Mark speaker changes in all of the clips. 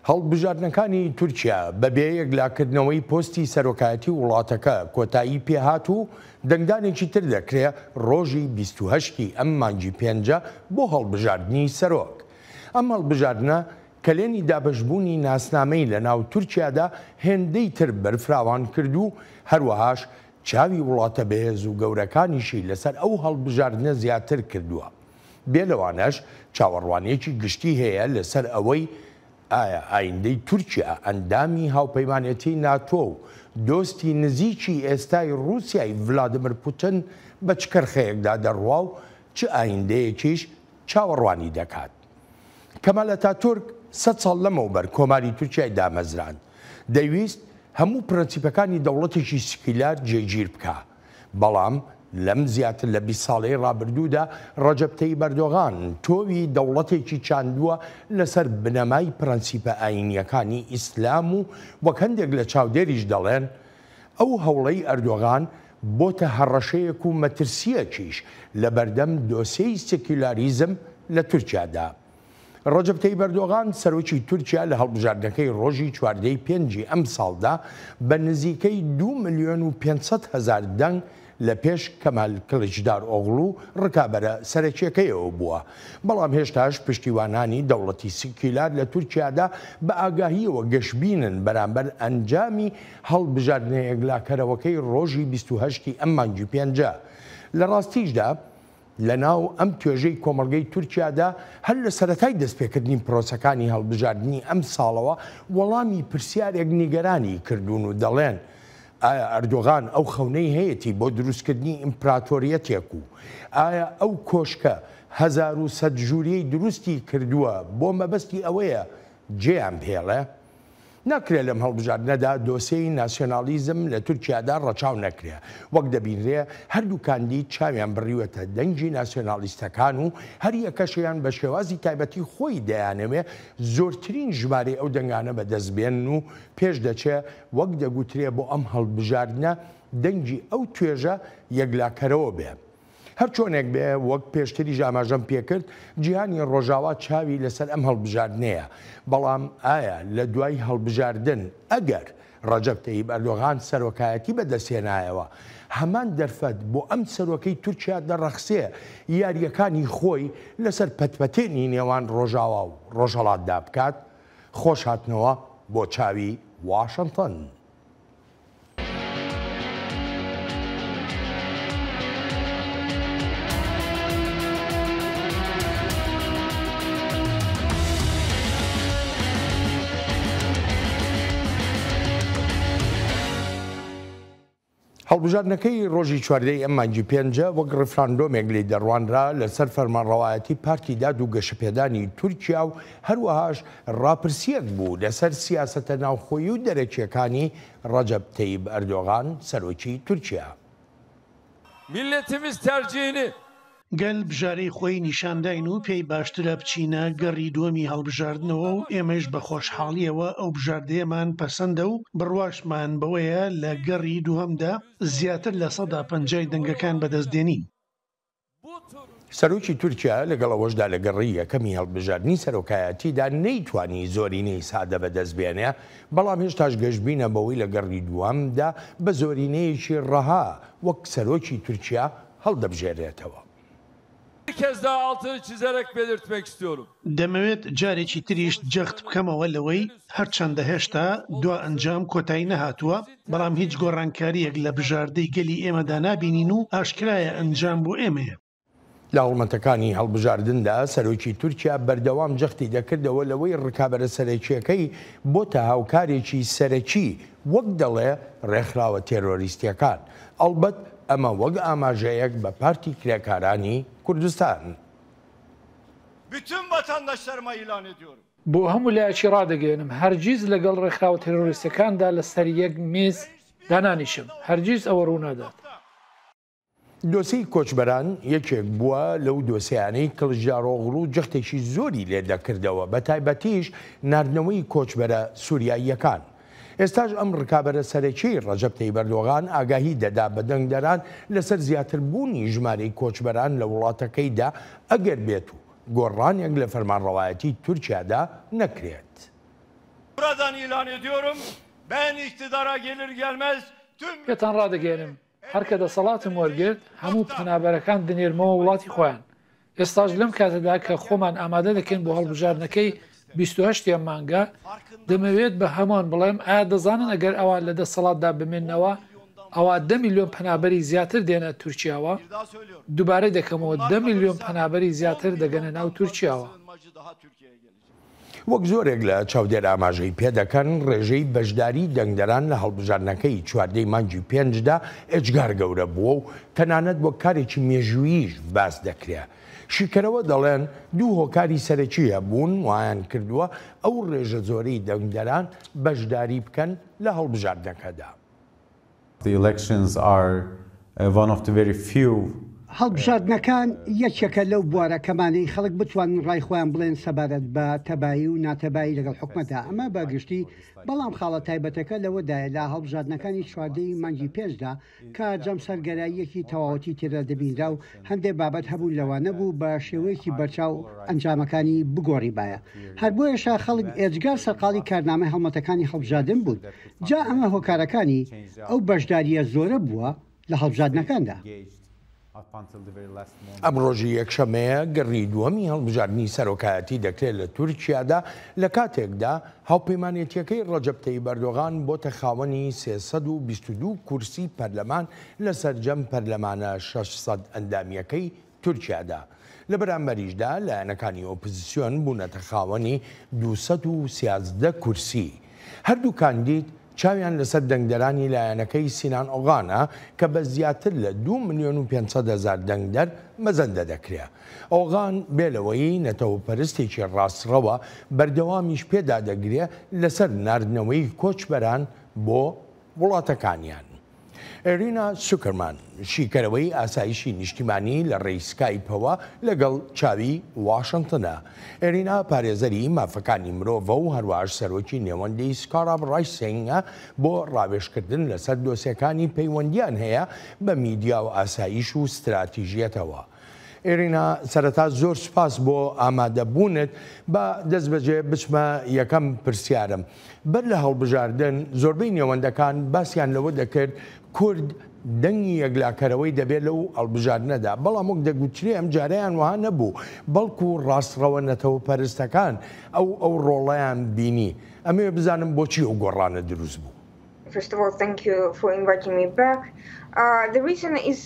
Speaker 1: هەڵبژاردنەکانی تورکیا بەبێ یەکلاکردنەوەی پۆستی سەرۆکایەتی وڵاتەکە کۆتایی پێهات و دەنگدانێکی تر دەکرێ ڕۆژی 28 ی ئەم مانگی پێنجە بۆ هەڵبژاردنی سەرۆک. ئەم هەڵبژاردنە کەلێنی دابەشبوونی ناسنامەی لەناو تورکیادا هێندەی تر بەرفراوان کرد و هەروەهاش چاوی وڵاتە بەهێز و گەورەکانیشی لەسەر ئەو هەڵبژاردنە زیاتر کردووە. بێ لەوانەش چاوەڕوانییەکی گشتی هەیە لەسەر ئەوەی ئایا ئایندەی تورکیا ئەندامی هاوپەیمانێتی ناتۆ و دۆستی نزیکی ئێستای ڕووسیای ڤلادیمیر پوتن بە چ کەرخەیەکدا دەڕوا و چ ئایندەیەکیش چاوەڕوانی دەکات. کەمال ئەتاتورک سەد ساڵ لەمەوبەر کۆماری تورکیای دامەزراند. دەیویست هەموو پرەنسیپەکانی دەوڵەتێکی سکیولار جێگیر بکا. بەڵام لەم زیاتر لە 20 ساڵەی ڕابردوودا ڕەجەب تەیب ئەردۆغان تۆوی دەوڵەتێکی چاندووە لەسەر بنەمای پرەنسیپە ئایینییەکانی ئیسلام و وەک هەندێک لە چاودێریش دەڵێن ئەو هەوڵەی ئەردۆغان بۆتە هەڕەشەیەک و مەترسییەکیش لەبەردەم دۆسێی سێکیولاریزم لە تورکیادا. ڕەجەب تەیب ئەردۆغان، سەرۆکی تورکیا لە هەڵبژاردنەکەی ڕۆژی 14 ی پێنجی ئەمساڵدا بە نزیکەی 2,500,000 دەنگ لە پێش کەمال کڵیچدارئۆغڵو ڕکابەرە سەرەکییەکەیەوە بووە، بەڵام هێشتاش پشتیوانانی دەوڵەتی سکیولار لە تورکیادا بە ئاگاهییەوە گەشبینن بەرامبەر ئەنجامی هەڵبژاردنە یەکلاکەرەوەکەی ڕۆژی 28 ی ئەم مانگی پێنجە. لە ڕاستیشدا لەناو ئەم توێژەی کۆمەڵگەی تورکیادا هەر لە سەرەتای دەستپێکردنی پرۆسەکانی هەڵبژاردنی ئەمساڵەوە وەڵامی پرسیارێک نیگەرانی کردوون و دەڵێن ئایا ئەردۆغان ئەو خەونەی هەیەتی بۆ دروستکردنی ئیمپراتۆریەتێک و ئایا ئەو کۆشکە 1100 ژووریەی دروستی کردووە بۆ مەبەستی ئەوەیە جێیان بهێڵێ؟ ناکرێ لەم هەڵبژاردنەدا دۆسێی ناسیۆنالیزم لە تورکیادا ڕەچاو نەکرێ. وەک دەبینرێ هەردوو کاندید چاویان بڕیوەتە دەنگی ناسیۆنالیستەکان و هەریەکەشیان بە شێوازی تایبەتی خۆی دەیانەوێ زۆرترین ژمارەی ئەو دەنگانە بەدەست بێنن و پێش دەچێ وەک دەگوترێ بۆ ئەم هەڵبژاردنە دەنگی ئەو توێژە یەکلاکەرەوە بێ. هەرچۆنێک بێ وەک پێشتریش ئاماژەم پێکرد جیهانی ڕۆژاوا چاوی لەسەر ئەم هەڵبژاردنەیە، بەڵام ئایا لە دوای هەڵبژاردن ئەگەر ڕەجەب تەیب ئەردۆغان سەرۆکایەتی بەدەستهێنایەوە هەمان دەرفەت بۆ ئەم سەرۆکەی تورکیا دەڕەخسێ یارییەکانی خۆی لەسەر پەتپەتێنی نێوان ڕۆژاوا و ڕۆژهەڵاتدا بکات؟ خۆش هاتنەوە بۆ چاوی واشنتن. هەڵبژاردنەکەی ڕۆژی چواردەی ئەم مانگی پێنجە وەک ڕیفراندۆمێک لێی دەڕوانرا لەسەر فەرمانڕەوایەتی پارتی داد و گەشەپێدانی تورکیا و هەروەهاش ڕاپرسییەک بوو لەسەر سیاسەتە ناوخۆیی و دەرەکییەکانی ڕەجەب تەیب ئەردۆغان سەرۆکی تورکیا.
Speaker 2: Milletimiz tercihini
Speaker 3: گەل بژارەی خۆی نیشانداین و پێی باشترە بچینە گەڕی دووەمی هەڵبژاردنەوە و ئێمەیش بە خۆشحاڵییەوە ئەو بژاردەیەمان پەسەندە و بڕواشمان بەوەیە لە گەڕی دووهەمدا زیاتر لە 50% دەنگەکان بەدەست دێنین.
Speaker 1: سەرۆکی تورکیا لەگەڵ ئەوەشدا لە گەڕی یەکەمی هەڵبژاردنی سەرۆکایەتیدا نەیتوانی زۆرینەی سادە بەدەست بێنێ، بەڵام هێشتاش گەشبینە بەوەی لە گەڕی دووەمدا بە زۆرینەیەکی ڕەها وەک سەرۆکی تورکیا هەڵدەبژێرێتەوە.
Speaker 2: Bir kez daha altını çizerek belirtmek istiyorum.
Speaker 3: دەمەوێت جارێکی تریش جەخت بکەمەوە لەوەی هەرچەندە هێشتا دوا ئەنجام کۆتایی نەهاتووە، بەڵام هیچ گۆڕانکارییەک لە بژاردەی گەلی ئێمەدا نابینین و ئاشکرایە ئەنجام بۆ ئێمەیە.
Speaker 1: لە هەڵمەتەکانی هەڵبژاردندا سەرۆکی تورکیا بەردەوام جەختی دەکردەوە لەوەی ڕکابەرە سەرەکییەکەی بۆتە هاوکارێکی سەرەکی وەک دەڵێ ڕێکخراوە تێرۆریستییەکان، ئەڵبەت ئەمە وەک ئاماژەیەک بە پارتی کرێکارانی کوردستان.
Speaker 2: Bütün vatandaşlarıma ilan ediyorum.
Speaker 4: بۆ هەموو لایەکی ڕادەگەیەنم هەرگیز لەگەڵ ڕێکخراوە تێرۆریستەکاندا لەسەر یەک مێز دانانیشم، هەرگیز ئەوە ڕوونادات.
Speaker 1: دۆسێی کۆچبەران یەکێک بووە لەو دۆسێیانەی کڵچدارئۆغڵو جەختێکی زۆری لێ دەکردەوە، بەتایبەتیش ناردنەوەی کۆچبەرە سووریاییەکان. ئێستاش ئەم ڕکابەرە سەرەکیی ڕەجەب تەیب ئەردۆغان ئاگاهی دەدا بە دەنگدەران لەسەر زیاتربوونی ژمارەی کۆچبەران لە وڵاتەکەیدا ئەگەر بێت و گۆڕانێک لە فەرمانڕەوایەتی تورکیادا نەکرێت.
Speaker 2: Buradan ilan ediyorum ben iktidara gelir gelmez tüm
Speaker 4: پێتان ڕادەگەیەنم هەر کە دەسەڵاتم وەرگرت هەموو پەنابەرەکان دەنێرمەوە وڵاتی خۆیان. ئێستاش لەم کاتەدا کە خۆمان ئامادە دەکەین بۆ هەڵبژاردنەکەی 28 ی ئەم مانگە، دەمەوێت بە هەمووان بڵێم ئایا دەزانن ئەگەر ئەوان لە دەسەڵاتدا بمێننەوە ئەوا دە ملیۆن پەنابەری زیاتر دێنە تورکیاوە؟ دووبارەی دەکەمەوە دە ملیۆن پەنابەری زیاتر دەگەنە ناو تورکیاوە.
Speaker 1: وەک زۆرێک لە چاودێر ئاماژەی پێدەکەن، ڕێژەی بەشداری دەنگدەران لە هەڵبژاردنەکەی چواردەی مانگی پێنجدا ئێجگار گەورە بووە و تەنانەت وەک کارێکی مێژووییش باس دەکرێ. شیکەرەوە دەڵێن، دوو هۆکاری سەرەکی هەبوون وایان کردووە ئەو ڕێژە زۆرەی دەنگدەران بەشداری بکەن لە هەڵبژاردنەکەدا.
Speaker 5: The elections are one of the very few.
Speaker 6: هەڵبژاردنەکان یەکێکە لەو بوارە کەمانەی خەڵک بتوانن ڕای خۆیان بڵێن سەبارەت بە تەبایی و ناتەبایی لەگەڵ حکومەتدا، ئەمە بە گشتی، بەڵام خاڵە تایبەتەکە لەوەدایە لە هەڵبژاردنەکانی 14 ی مانگی پێنجدا کە جەمسەرگەراییەکی تەواوەتی تێدا دەبینرا و هەندێ بابەت هەبوون لەوانە بوو بە شێوەیەکی بەرچاو ئەنجامەکانی بگۆڕیبایە. هەر بۆیەشە خەڵک ئێجگار سەرقاڵی کارنامەی هەڵمەتەکانی هەڵبژاردن بوون. جا ئەمە هۆکارەکانی ئەو بەشدارییە زۆرە بووە لە هەڵبژاردنەکاندا.
Speaker 1: ئەم ڕۆژی یەکشەممەیە گەڕی دووەمی هەڵبژاردنی سەرۆکایەتی دەکرێت لە تورکیادا، لە کاتێکدا هاوپەیمانێتییەکەی ڕەجەب تەیب ئەردۆغان بۆتە خاوەنی 322 کورسی پەرلەمان لە سەرجەم پەرلەمانە 600 ئەندامییەکەی تورکیادا. لە بەرامبەریشدا لایەنەکانی ئۆپزسیۆن بوونەتە خاوەنی 213 کورسی. هەردوو کاندید چاویان لەسەر دەنگدەرانی لایەنەکەی سینان ئۆغانە کە بە زیاتر لە دوو ملیۆن و 500 هەزار دەنگدەر مەزەندە دەکرێ. ئۆغان بێ لەوەی نەتەوەپەرستێکی ڕاستڕەوە بەردەوامیش پێدادەگرێ لەسەر ناردنەوەی کۆچبەران بۆ وڵاتەکانیان. ئێرینا سوکەرمان شیکەرەوەی ئاسایشی نیشتیمانی لە ڕێی سکایپەوە لەگەڵ چاوی واشنتنە. ئێرینا پارێزەری مافەکانی مرۆڤە و هەروەهاش سەرۆکی نێوەندی سکاراب ڕایسینگە بۆ ڕاوێژکردن لەسەر دۆسیەکانی پەیوەندیان هەیە بە میدیا و ئاسایش و ستراتیژیەتەوە. ئێرینا سەرەتا زۆر سوپاس بۆ ئامادەبوونت. با دەستبەجێ بچمە یەکەم پرسیارم. بەر لە هەڵبژاردن زۆربەی نێوەندەکان باسیان لەوە دەکرد کورد دەنگی یەکلاکەرەوەی دەبێت لەو هەڵبژاردنەدا، بەڵام وەک دەگوترێ ئەم جارەیان وەها نەبوو، بەڵکو ڕاستڕەوە نەتەوەپەرستەکان ئەو ڕۆڵەیان بینی. ئەمەوێ بزانم بۆچی ئەو گۆڕانە دروست بوو؟
Speaker 7: First of all, thank you for inviting me back. The reason is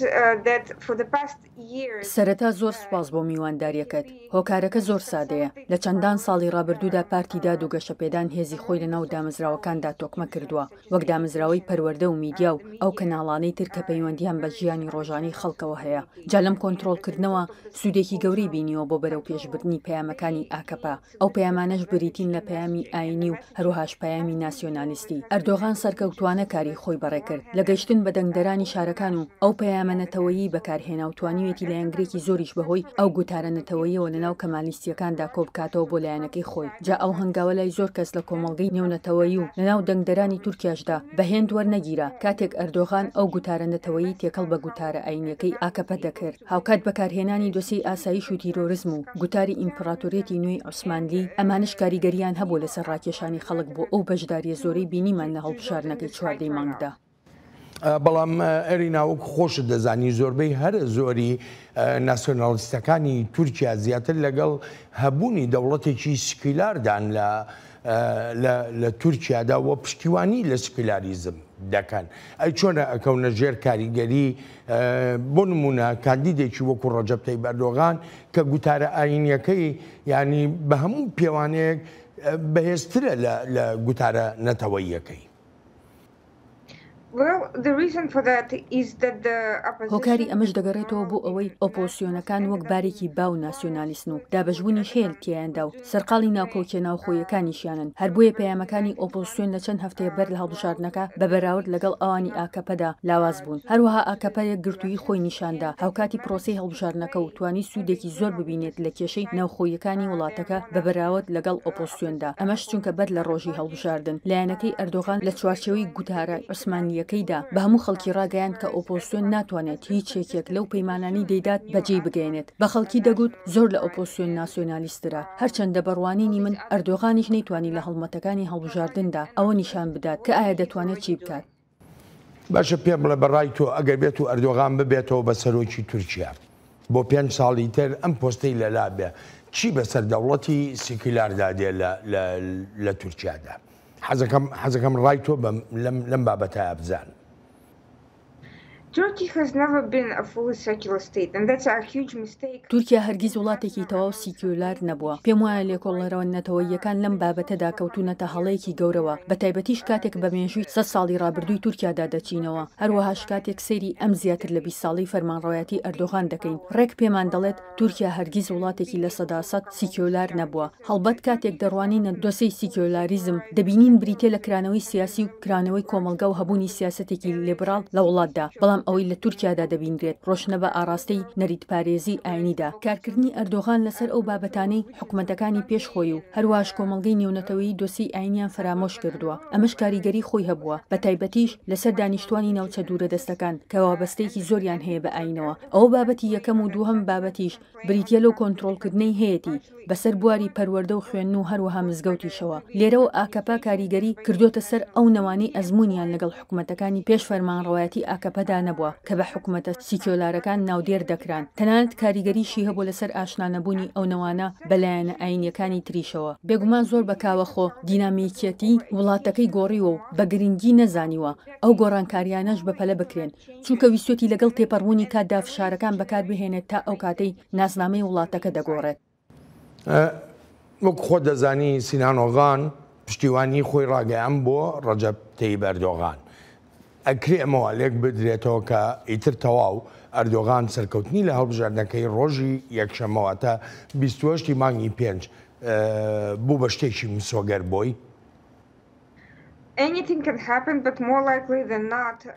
Speaker 7: that for the past years.
Speaker 8: سەرەتا زۆر سوپاس بۆ میوانداریەکەت. هۆکارەکە زۆر سادەیە. لە چەندان ساڵی ڕابردوودا پارتی داد و گەشەپێدان هێزی خۆی لەناو دامەزراوەکاندا تۆکمە کردووە، وەک دامەزراوەی پەروەردە و میدیا و ئەو کەناڵانەی تر کە پەیوەندییان بە ژیانی ڕۆژانەی خەڵکەوە هەیە. جا لەم کۆنترۆڵکردنەوە سوودێکی گەورەی بینیوە بۆ بەرەوپێشبردنی پەیامەکانی ئاکەپە. ئەو پەیامانەش بریتین لە پەیامی ئایینی و هەروەهاش پەیامی ناسیۆنالیستی. ئەردۆغان سەرکەوتووانە کاری خۆی بەڕێکرد لە گەیشتن بە دەنگدەرانی شارەکان و ئەو پەیامە نەتەوەیی بەکارهێنا و توانیویەتی لایەنگرێکی زۆریش بەهۆی ئەو گوتارە نەتەوەییەوە لەناو کەمالیستییەکاندا کۆبکاتەوە بۆ لایەنەکەی خۆی. جا ئەو هەنگاوە لای زۆر کەس لە کۆمەڵگەی نێونەتەوەیی و لەناو دەنگدەرانی تورکیاشدا بە هێند وەرنەگیرا کاتێک ئەردۆغان ئەو گوتارە نەتەوەیی تێکەڵ بە گوتارە ئایینیەکەی ئاکەپە دەکرد. هاوکات بەکارهێنانی دۆسێی ئاسایش و تیرۆرزم و گوتاری ئیمپڕاتۆریەتی نوێی عوسمانلی، ئەمانەش کاریگەرییان هەبوو لەسەر ڕاکێشانی خەڵک بۆ ئەو بەشدارییە زۆرەی بینیمان لە هەڵبژاردنەکەی چواردەی مانگدا.
Speaker 1: بەڵام ئەرینا وەک خۆشت دەزانی زۆربەی هەرە زۆری ناسیۆنالیستەکانی تورکیا زیاتر لەگەڵ هەبوونی دەوڵەتێکی سکیلاردان لە لە تورکیادا و پشتیوانی لە سکیلاریزم دەکەن. ئەی چۆنە ئەکەونە ژێر کاریگەری بۆ نمونە کاندیدێکی وەکو ڕەجەب تەیب ئەردۆغان کە گوتارە ئایینیەکەی یانی بە هەموو پێوانەیەک بەهێزترە لە گوتارە نەتەوەییەکەی؟
Speaker 8: هۆکاری ئەمەش دەگەڕێتەوە بۆ ئەوەی ئۆپۆزسیۆنەکان وەک بارێکی باو ناسیۆنالیستن و دابەشبوونیش هەیە تیایاندا و سەرقاڵی ناکۆکیە ناوخۆییەکانیشیانن، هەر بۆیە پەیامەکانی ئۆپۆزسیۆن لە چەند هەفتەیە بەر لە هەڵبژاردنەکە بە بەراورد لەگەڵ ئەوانی ئاکەپەدا لاواز بوون. هەروەها ئاکەپە یەکگرتوویی خۆی نیشاندا هاوکاتی پرۆسەی هەڵبژاردنەکە و توانی سوودێکی زۆر ببینێت لە کێشەی ناوخۆییەکانی وڵاتەکە بە بەراوەد لەگەڵ ئۆپۆزسیۆندا، ئەمەش چونکە بەر لە ڕۆژی هەڵبژاردن لایەنەکەی ئەردۆغان لە چوارچێوەی گوتارە عوسمانلییەکەی. جەماوەرییەکەیدا بە هەموو خەڵکی ڕاگەیاند کە ئۆپۆزسیۆن ناتوانێت هیچ یەکێک لەو پەیمانانەی دەیدات بەجێی بگەیەنێت. بە خەڵکی دەگوت زۆر لە ئۆپۆزسیۆن ناسیۆنالیستترە. هەرچەندە بە ڕوانینی من ئەردۆغانیش نەیتوانی لە هەڵمەتەکانی هەڵبژاردندا ئەوە نیشان بدات کە ئایا دەتوانێت چی بکات.
Speaker 1: باشە پێم بڵێ بە ڕای تۆ ئەگەر بێت و ئەردۆغان ببێتەوە بە سەرۆکی تورکیا بۆ پێنج ساڵی تر ئەم پۆستەی لەلا بێ چی بەسەر دەوڵەتی سیکولاردا دێ لە تورکیادا؟ حەزەکەم حەزەکەم ڕای تۆ بەم لەم بابەتە بزانم.
Speaker 8: تورکیا هەرگیز وڵاتێکی تەواو سیکیولار نەبووە. پێموایە لێکۆڵەرەوە نەتەوەییەکان لەم بابەتەدا کەوتوونەتە هەڵەیەکی گەورەوە، بەتایبەتیش کاتێک بە مێژووی سەد ساڵی ڕابردووی تورکیادا دەچینەوە، هەروەهاش کاتێک سەیری ئەم زیاتر لە 20 ساڵەی فەرمانڕەوایەتی ئەردۆغان دەکەین، ڕێک پێمان دەڵێت تورکیا هەرگیز وڵاتێکی 100% سیکیولار نەبووە. هەڵبەت کاتێک دەڕوانینە دۆسێی سیکیۆلاریزم، دەبینین بریتیە لە کرانەوەی سیاسی و کرانەوەی کۆمەڵگا و هەبوونی سیاسەتێکی لیبراڵ لە وڵاتدا، بەڵام ئەوەی لە تورکیادا دەبینرێت ڕۆشنە بە ئاڕاستەی نەریتپارێزیی ئاینیدا. کارکردنی ئەردۆغان لەسەر ئەو بابەتانەی حکومەتەکانی پێش خۆی و هەروەهاش کۆمەڵگەی نێونەتەوەیی دۆسێی ئاینیان فەرامۆش کردووە، ئەمەش کاریگەری خۆی هەبووە، بەتایبەتیش لەسەر دانیشتوانی ناوچە دوورەدەستەکان کە وابەستەیەکی زۆریان هەیە بە ئاینەوە. ئەوە بابەتی یەکەم و دووهەم بابەتیش بریتیە لەو کۆنترۆڵکردنەی هەیەتی بەسەر بواری پەروەردە و خوێندن و هەروەها مزگەوتیشەوە، لێرەوە ئاکەپە کاریگەری کردۆتە سەر ئەو نەوانەی ئەزموونیان لەگەڵ حکومەتەکانی پێش فەرمانڕەوایەتی ئاکەپەدا نەبووە کە بە حکومەتە سیکیۆلارەکان ناودێر دەکران، تەنانەت کاریگەریشی هەبووە لەسەر ئاشنا نەبوونی ئەو نەوانە بە لایەنە ئایینیەکانی تریشەوە. بێگومان زۆر بە کاوەخۆ دینامیکیەتی وڵاتەکەی گۆڕیوە و بە گرنگی نەزانیوە ئەو گۆڕانکاریانەش بەپەلە بکرێن، چونکە ویستویەتی لەگەڵ تێپەڕبوونی کاتدا فشارەکان بەکاربهێنێت تا ئەو کاتەی ناسنامەی وڵاتەکە دەگۆڕێت.
Speaker 1: وەک خۆت دەزانی سینان ئۆغان پشتیوانی خۆی ڕاگەیان بۆ ڕەجەب تەیب ئەردۆغان. ئەکرێ ئەمە وا لێک بدرێتەوە کە ئیتر تەواو ئەردۆغان سەرکەوتنی لە هەڵبژاردنەکەی ڕۆژی یەکشەممە واتە 28 ی مانگی پێنج بوو بە شتێکی مسۆگەر بۆی؟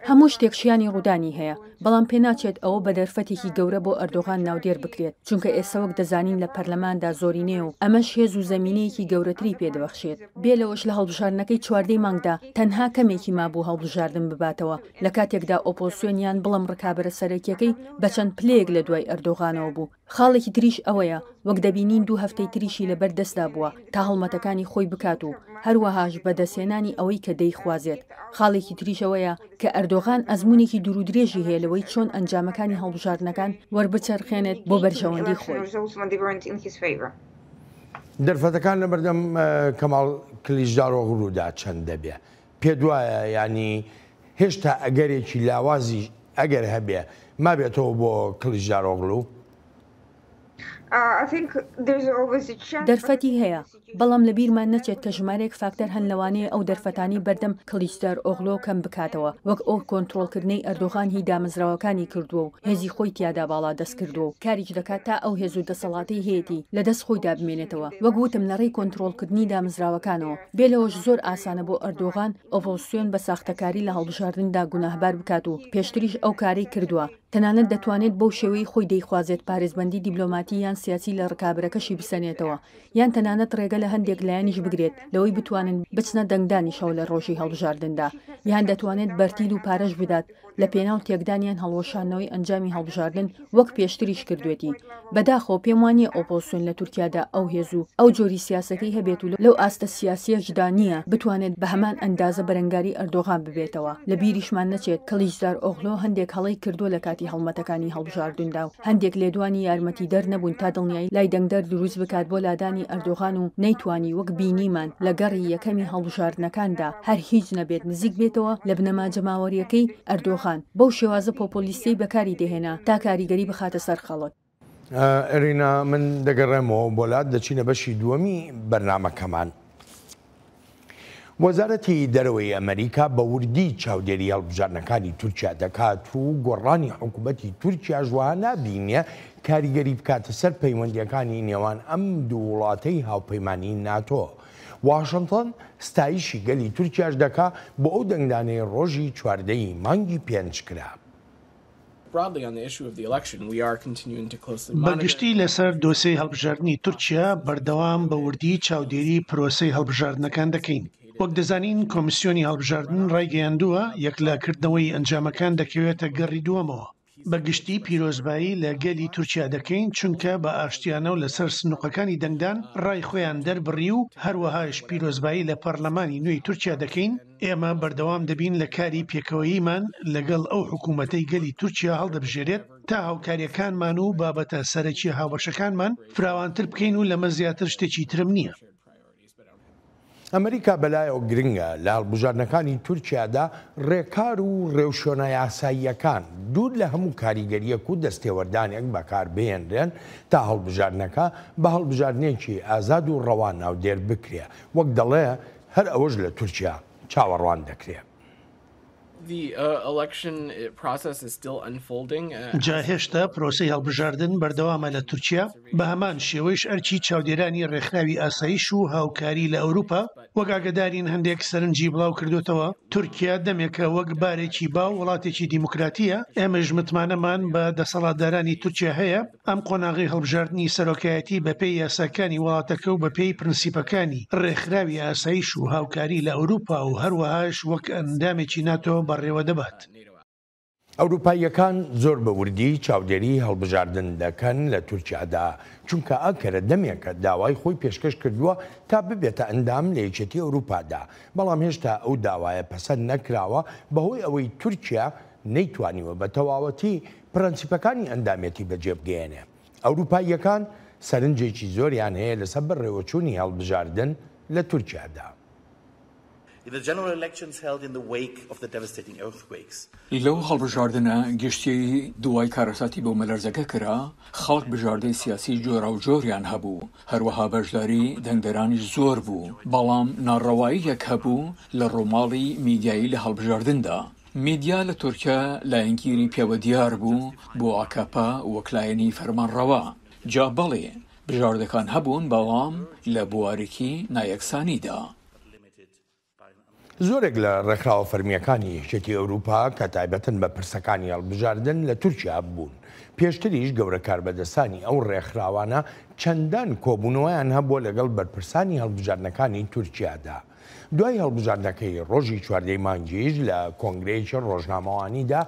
Speaker 8: هەموو شتێک شیانی ڕوودانی هەیە، بەڵام پێناچێت ئەوە بە دەرفەتێکی گەورە بۆ ئەردۆغان ناودێر بکرێت، چونکە ئێستا وەک دەزانین لە پەرلەماندا زۆرینەیە و ئەمەش هێز و زەمینەیەکی گەورەتری پێدەبەخشێت. بێ لەوەش لە هەڵبژاردنەکەی چواردەی مانگدا تەنها کەمێکی مابوو هەڵبژاردن بباتەوە، لە کاتێکدا ئۆپۆزسیۆن یان بڵێم ڕکابەرە سەرەکیەکەی بە چەند پلەیەک لە دوای ئەردۆغانەوە بوو. خاڵێکی تریش ئەوەیە وەک دەبینین دوو هەفتەی تریشی لەبەر دەستدا بووە تا هەڵمەتەکانی خۆی بکات و هەروەهاش بەدەستهێنانی ئەوەی کە دەیخوازێت. خاڵێکی تریش ئەوەیە کە ئەردۆغان ئەزموونێکی دوورودرێژی هەیە لەوەی چۆن ئەنجامەکانی هەڵبژاردنەکان وەربچەرخێنێت بۆ بەرژەوەندی خۆی.
Speaker 1: دەرفەتەکان لەبەردەم کەماڵ کلیچدارۆغلودا چەند دەبێ؟ پێت وایە یانی هێشتا ئەگەرێکی لاوازی ئەگەر هەبێ مابێتەوە بۆ کڵیچدارۆغلو؟
Speaker 8: دەرفەتی هەیە، بەڵام لەبیرمان نەچێت کە ژمارەیەک فاکتەر هەن لەوانەیە ئەو دەرفەتانەی بەردەم کڵیچدارئۆغلۆ کەم بکاتەوە، وەک ئەو کۆنترۆڵکردنەی ئەردۆغان هی دامەزراوەکانی کردووە و هێزی خۆی تیادا باڵادەست کردووە و کاریش دەکات تا ئەو هێز و دەسەڵاتەی هەیەتی لەدەست خۆیدا بمێنێتەوە، وەک وتم لەڕێی کۆنترۆڵکردنی دامەزراوەکانەوە. بێ لەوەش زۆر ئاسانە بۆ ئەردۆغان ئۆپۆزسیۆن بە ساختەکاری لە هەڵبژاردندا گوناهبار بکات و پێشتریش ئەو کارەی کردووە، تەنانەت دەتوانێت بەو شێوەی خۆی دەیخوازێت پارێزبەندی دیبلۆماتی یان سیاسی لە ڕکابەرەکەشی بسەنێتەوە یان تەنانەت ڕێگە لە هەندێک لایەنیش بگرێت لەوەی بتوانن بچنە دەنگدانیشەوە لە ڕۆژی هەڵبژاردندا یان دەتوانێت بەرتیل و پارەش بدات لە پێناو تێکدان یان هەڵوەشاندنەوەی ئەنجامی هەڵبژاردن وەک پێشتریش کردوێتی. بەداخەوە پێم وانیە ئۆپۆزسیۆن لە تورکیادا ئەو هێز و ئەو جۆری سیاسەتەی هەبێت و لەو ئاستە سیاسیەشدا نیە بتوانێت بە هەمان ئەندازە بەرەنگاری ئەردۆغان ببێتەوە. لە بیریشمان نەچێت کڵیچدارئۆغلۆ هەندێک هەڵەی کردوە لە کاتی هەڵمەتەکانی هەڵبژاردندا و هەندێک لێدوانی یارمەتیدەر نەبوون تا دڵنیایی لای دەنگدەر دروست بکات بۆ لادانی ئەردۆغان و نەیتوانی وەک بینیمان لە گەڕی یەکەمی هەڵبژاردنەکاندا هەر هیچ نەبێت نزیک بێتەوە لە بنەما جەماوەریەکەی ئەردۆغان بەو شێوازە پۆپۆلیستیەی بەکاری دەهێنا تا کاریگەری بخاتە سەر خەڵک.
Speaker 1: ئێرینا من دەگەڕێمەوە بۆ لات دەچینە بەشی دووەمی بەرنامەکەمان. وەزارەتی دەرەوەی ئەمەریکا بە وردی چاودێری هەڵبژاردنەکانی تورکیا دەکات و گۆڕانی حکوومەتی تورکیاش وەها نابینێ کاریگەری بکاتە سەر پەیوەندییەکانی نێوان ئەم دوو وڵاتەی هاوپەیمانی ناتۆ. واشنتۆن ستایشی گەلی تورکیاش دەکا بۆ ئەو دەنگدانەی ڕۆژی 14 ی مانگی پێنج کرا.
Speaker 3: بە گشتی لەسەر دۆسێی هەڵبژاردنی تورکیا بەردەوام بە وردی چاودێری پرۆسەی هەڵبژاردنەکان دەکەین. وەک دەزانین کۆمیسیۆنی هەڵبژاردن ڕایگەیاندووە یەکلاکردنەوەی ئەنجامەکان دەکەوێتە گەڕی دووەمەوە. بە گشتی پیرۆزبایی لە گەلی تورکیا دەکەین، چونکە بە ئاشتیانە و لەسەر سندوقەکانی دەنگدان ڕای خۆیان دەربڕی و هەروەهاش پیرۆزبایی لە پەڕلەمانی نوێی تورکیا دەکەین، ئێمە بەردەوام دەبین لە کاری پێکەوەییمان لەگەڵ ئەو حکوومەتەی گەلی تورکیا هەڵدەبژێرێت تا هاوکارییەکانمان و بابەتە سەرەکییە هاوبەشەکانمان فراوانتر بکەین و لەمە زیاتر شتێکی ترم نییە.
Speaker 1: ئەمریکا بەلایەوە گرنگە لە هەڵبژاردنەکانی تورکیادا ڕێکار و ڕێوشوێنە یاساییەکان دوور لە هەموو کاریگەرییەک و دەستێوەردانێک بەکاربهێنرێن تا هەڵبژاردنەکە بە هەڵبژاردنێکی ئازاد و ڕەوا ناودێر بکرێ، وەک دەڵێ هەر ئەوەش لە تورکیا چاوەڕوان دەکرێ.
Speaker 3: جا هێشتا پرۆسەی هەڵبژاردن بەردەوامە لە تورکیا، بەهەمان شێوەیش ئەرکی چاودێرانی ڕێکخراوی ئاسایش و هاوکاری لە ئەوروپا، وەک ئاگەدارین هەندێک سەرنجی بڵاوکردۆتەوە، تورکیا دەمێکە وەک بارێکی باو وڵاتێکی دیموکراتییە، ئێمەش متمانەمان بە دەسەڵاتدارانی تورکیا هەیە، ئەم قۆناغەی هەڵبژاردنی سەرۆکایەتی بەپێی یاساکانی وڵاتەکە و بەپێی پرنسیپەکانی ڕێکخراوی ئاسایش و هاوکاری لە ئەوروپا و هەروەهاش وەک ئەندامێکی ناتۆ بەڕێوەدەبات.
Speaker 1: ئەوروپاییەکان زۆر بە وردی چاودێری هەڵبژاردن دەکەن لە تورکیادا، چونکە ئەنکەرە دەمێکە داوای خۆی پێشکەش کردووە تا ببێتە ئەندام لە یەکێتی ئەوروپادا، بەڵام هێشتا ئەو داوایە پەسەند نەکراوە بەهۆی ئەوەی تورکیا نەیتوانیوە بە تەواوەتی پرەنسیپەکانی ئەندامێتی بەجێبگەیەنێ. ئەوروپاییەکان سەرنجێکی زۆریان هەیە لەسەر بەڕێوەچوونی هەڵبژاردن لە تورکیادا.
Speaker 9: لەو هەڵبژاردنە گشتیەی دوای کارەساتی بومەلەرزەکە کرا، خەڵک بژاردەی سیاسی جۆراوجۆریان هەبوو، هەروەها بەشداری دەنگدەرانیش زۆر بوو، بەڵام ناڕەواییەک هەبوو لە ڕووماڵی میدیایی لە هەڵبژاردندا. میدیا لە تورکیا لایەنگیری پێوە دیار بوو بۆ ئاکەپە وەک لایەنی فەرمانڕەوا. جا بەڵێ بژاردەکان هەبوون بەڵام لە بوارێکی نایەکسانیدا.
Speaker 1: زۆرێک لە ڕێکخراوە فەرمییەکانی یەکێتی ئەوروپا کە تایبەتن بە پرسەکانی هەڵبژاردن لە تورکیا بوون. پێشتریش گەورە کاربەدەستانی ئەو ڕێکخراوانە چەندان کۆبوونەوەیان هەبووە لەگەڵ بەرپرسانی هەڵبژاردنەکانی تورکیادا. دوای هەڵبژاردنەکەی ڕۆژی چواردەی مانگیش لە کۆنگرەیەکی ڕۆژنامەوانیدا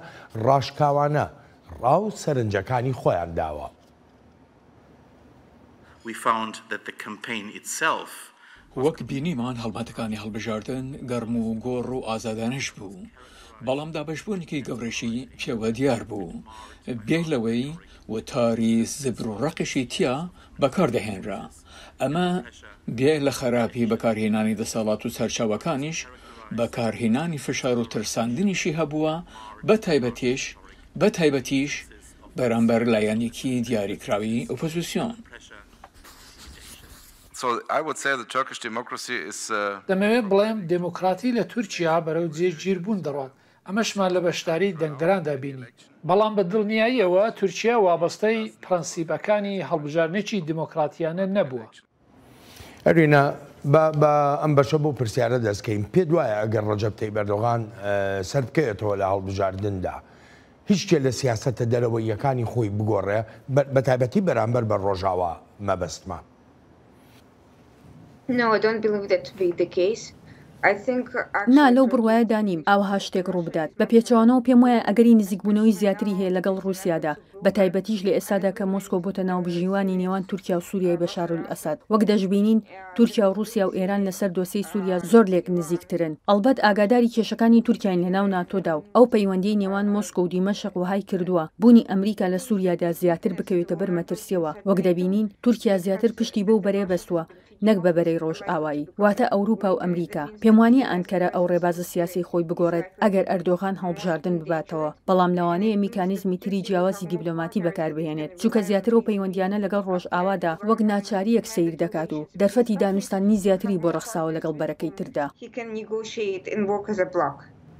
Speaker 1: ڕاشکاوانە ڕا و سەرنجەکانی خۆیان داوە.
Speaker 9: وەک بینیمان هەڵمەتەکانی هەڵبژاردن گەرم و گوڕ و ئازادانەش بوو، بەڵام دابەشبوونێکی گەورەشی پێوە دیار بوو، بێ لەوەی وتاری زبر و ڕەقیشی تیا بەکار دەهێنرا، ئەمە بێ لە خەراپی بەکارهێنانی دەسەڵات و سەرچاوەکانیش، بەکارهێنانی فشار و ترساندنیشی هەبووە، بەتایبەتیش بەتایبەتیش بەرامبەر لایەنێکی دیاریکراوی ئۆپۆزیسیۆن.
Speaker 4: دەمەوێت بڵێم دێموکراتی لە تورکیا بەرەو جێگیربوون دەڕوات، ئەمەشمان لە بەشداریی دەنگدەراندا بینی. بەڵام بە دڵنیاییەوە تورکیا وابەستەی پرەنسیپەکانی هەڵبژاردنێکی دیموکراتییانە نەبووە.
Speaker 1: ئەرینا، با با ئەم بەشە بەو پرسیارە دەست کەین، پێت وایە ئەگەر ڕەجەب تەیب ئەردۆغان سەربکەوێتەوە لە هەڵبژاردندا، هیچ شتێ لە سیاسەتە دەرەوەییەکانی خۆی بگۆڕێ، بەتایبەتی بەرامبەر بە ڕۆژاوا مەبەستمە؟
Speaker 8: نا، لەو بڕوایەدا نیم ئاوەها شتێک ڕووبدات. بە پێچەوانەوە پێموایە ئەگەری نزیکبوونەوەی زیاتری هەیە لەگەڵ ڕووسیادا، بەتایبەتیش لە ئێستادا کە مۆسکۆ بۆتە ناوبژیوانی نێوان تورکیا و سوریای بەشارولئەسەد. وەک دەشبینین تورکیا و ڕووسیا و ئێران لەسەر دۆسێی سوریا زۆر لێک نزیکترن. ئەڵبەت ئاگاداری کێشەکانی تورکیاین لەناو ناتۆدا و ئەو پەیوەندیەی نێوان مۆسکۆ و دیمەشق وەهای کردووە بوونی ئەمریکا لە سوریادا زیاتر بکەوێتە بەر مەترسیەوە. وەک دەبینین تورکیا زیاتر پشتی بەو بەرەیە بەستووە نەک بە بەرەی ڕۆژئاوایی، واتە ئەوروپا و ئەمریکا. پێموانییە ئانکەرە ئەو ڕێبازە سیاسیەی خۆی بگۆڕێت ئەگەر ئەردۆغان هەڵبژاردن بباتەوە، بەڵام لەوانەیە میکانیزمی تری جیاوازی دیبلۆماتی بەکاربهێنێت، چونکە زیاتر ئەو پەیوەندییانە لەگەڵ ڕۆژئاوادا وەک ناچارییەک سەیر دەکات و دەرفەتی دانوستاندنی زیاتری بۆ ڕەخساوە لەگەڵ بەرەکەی تردا.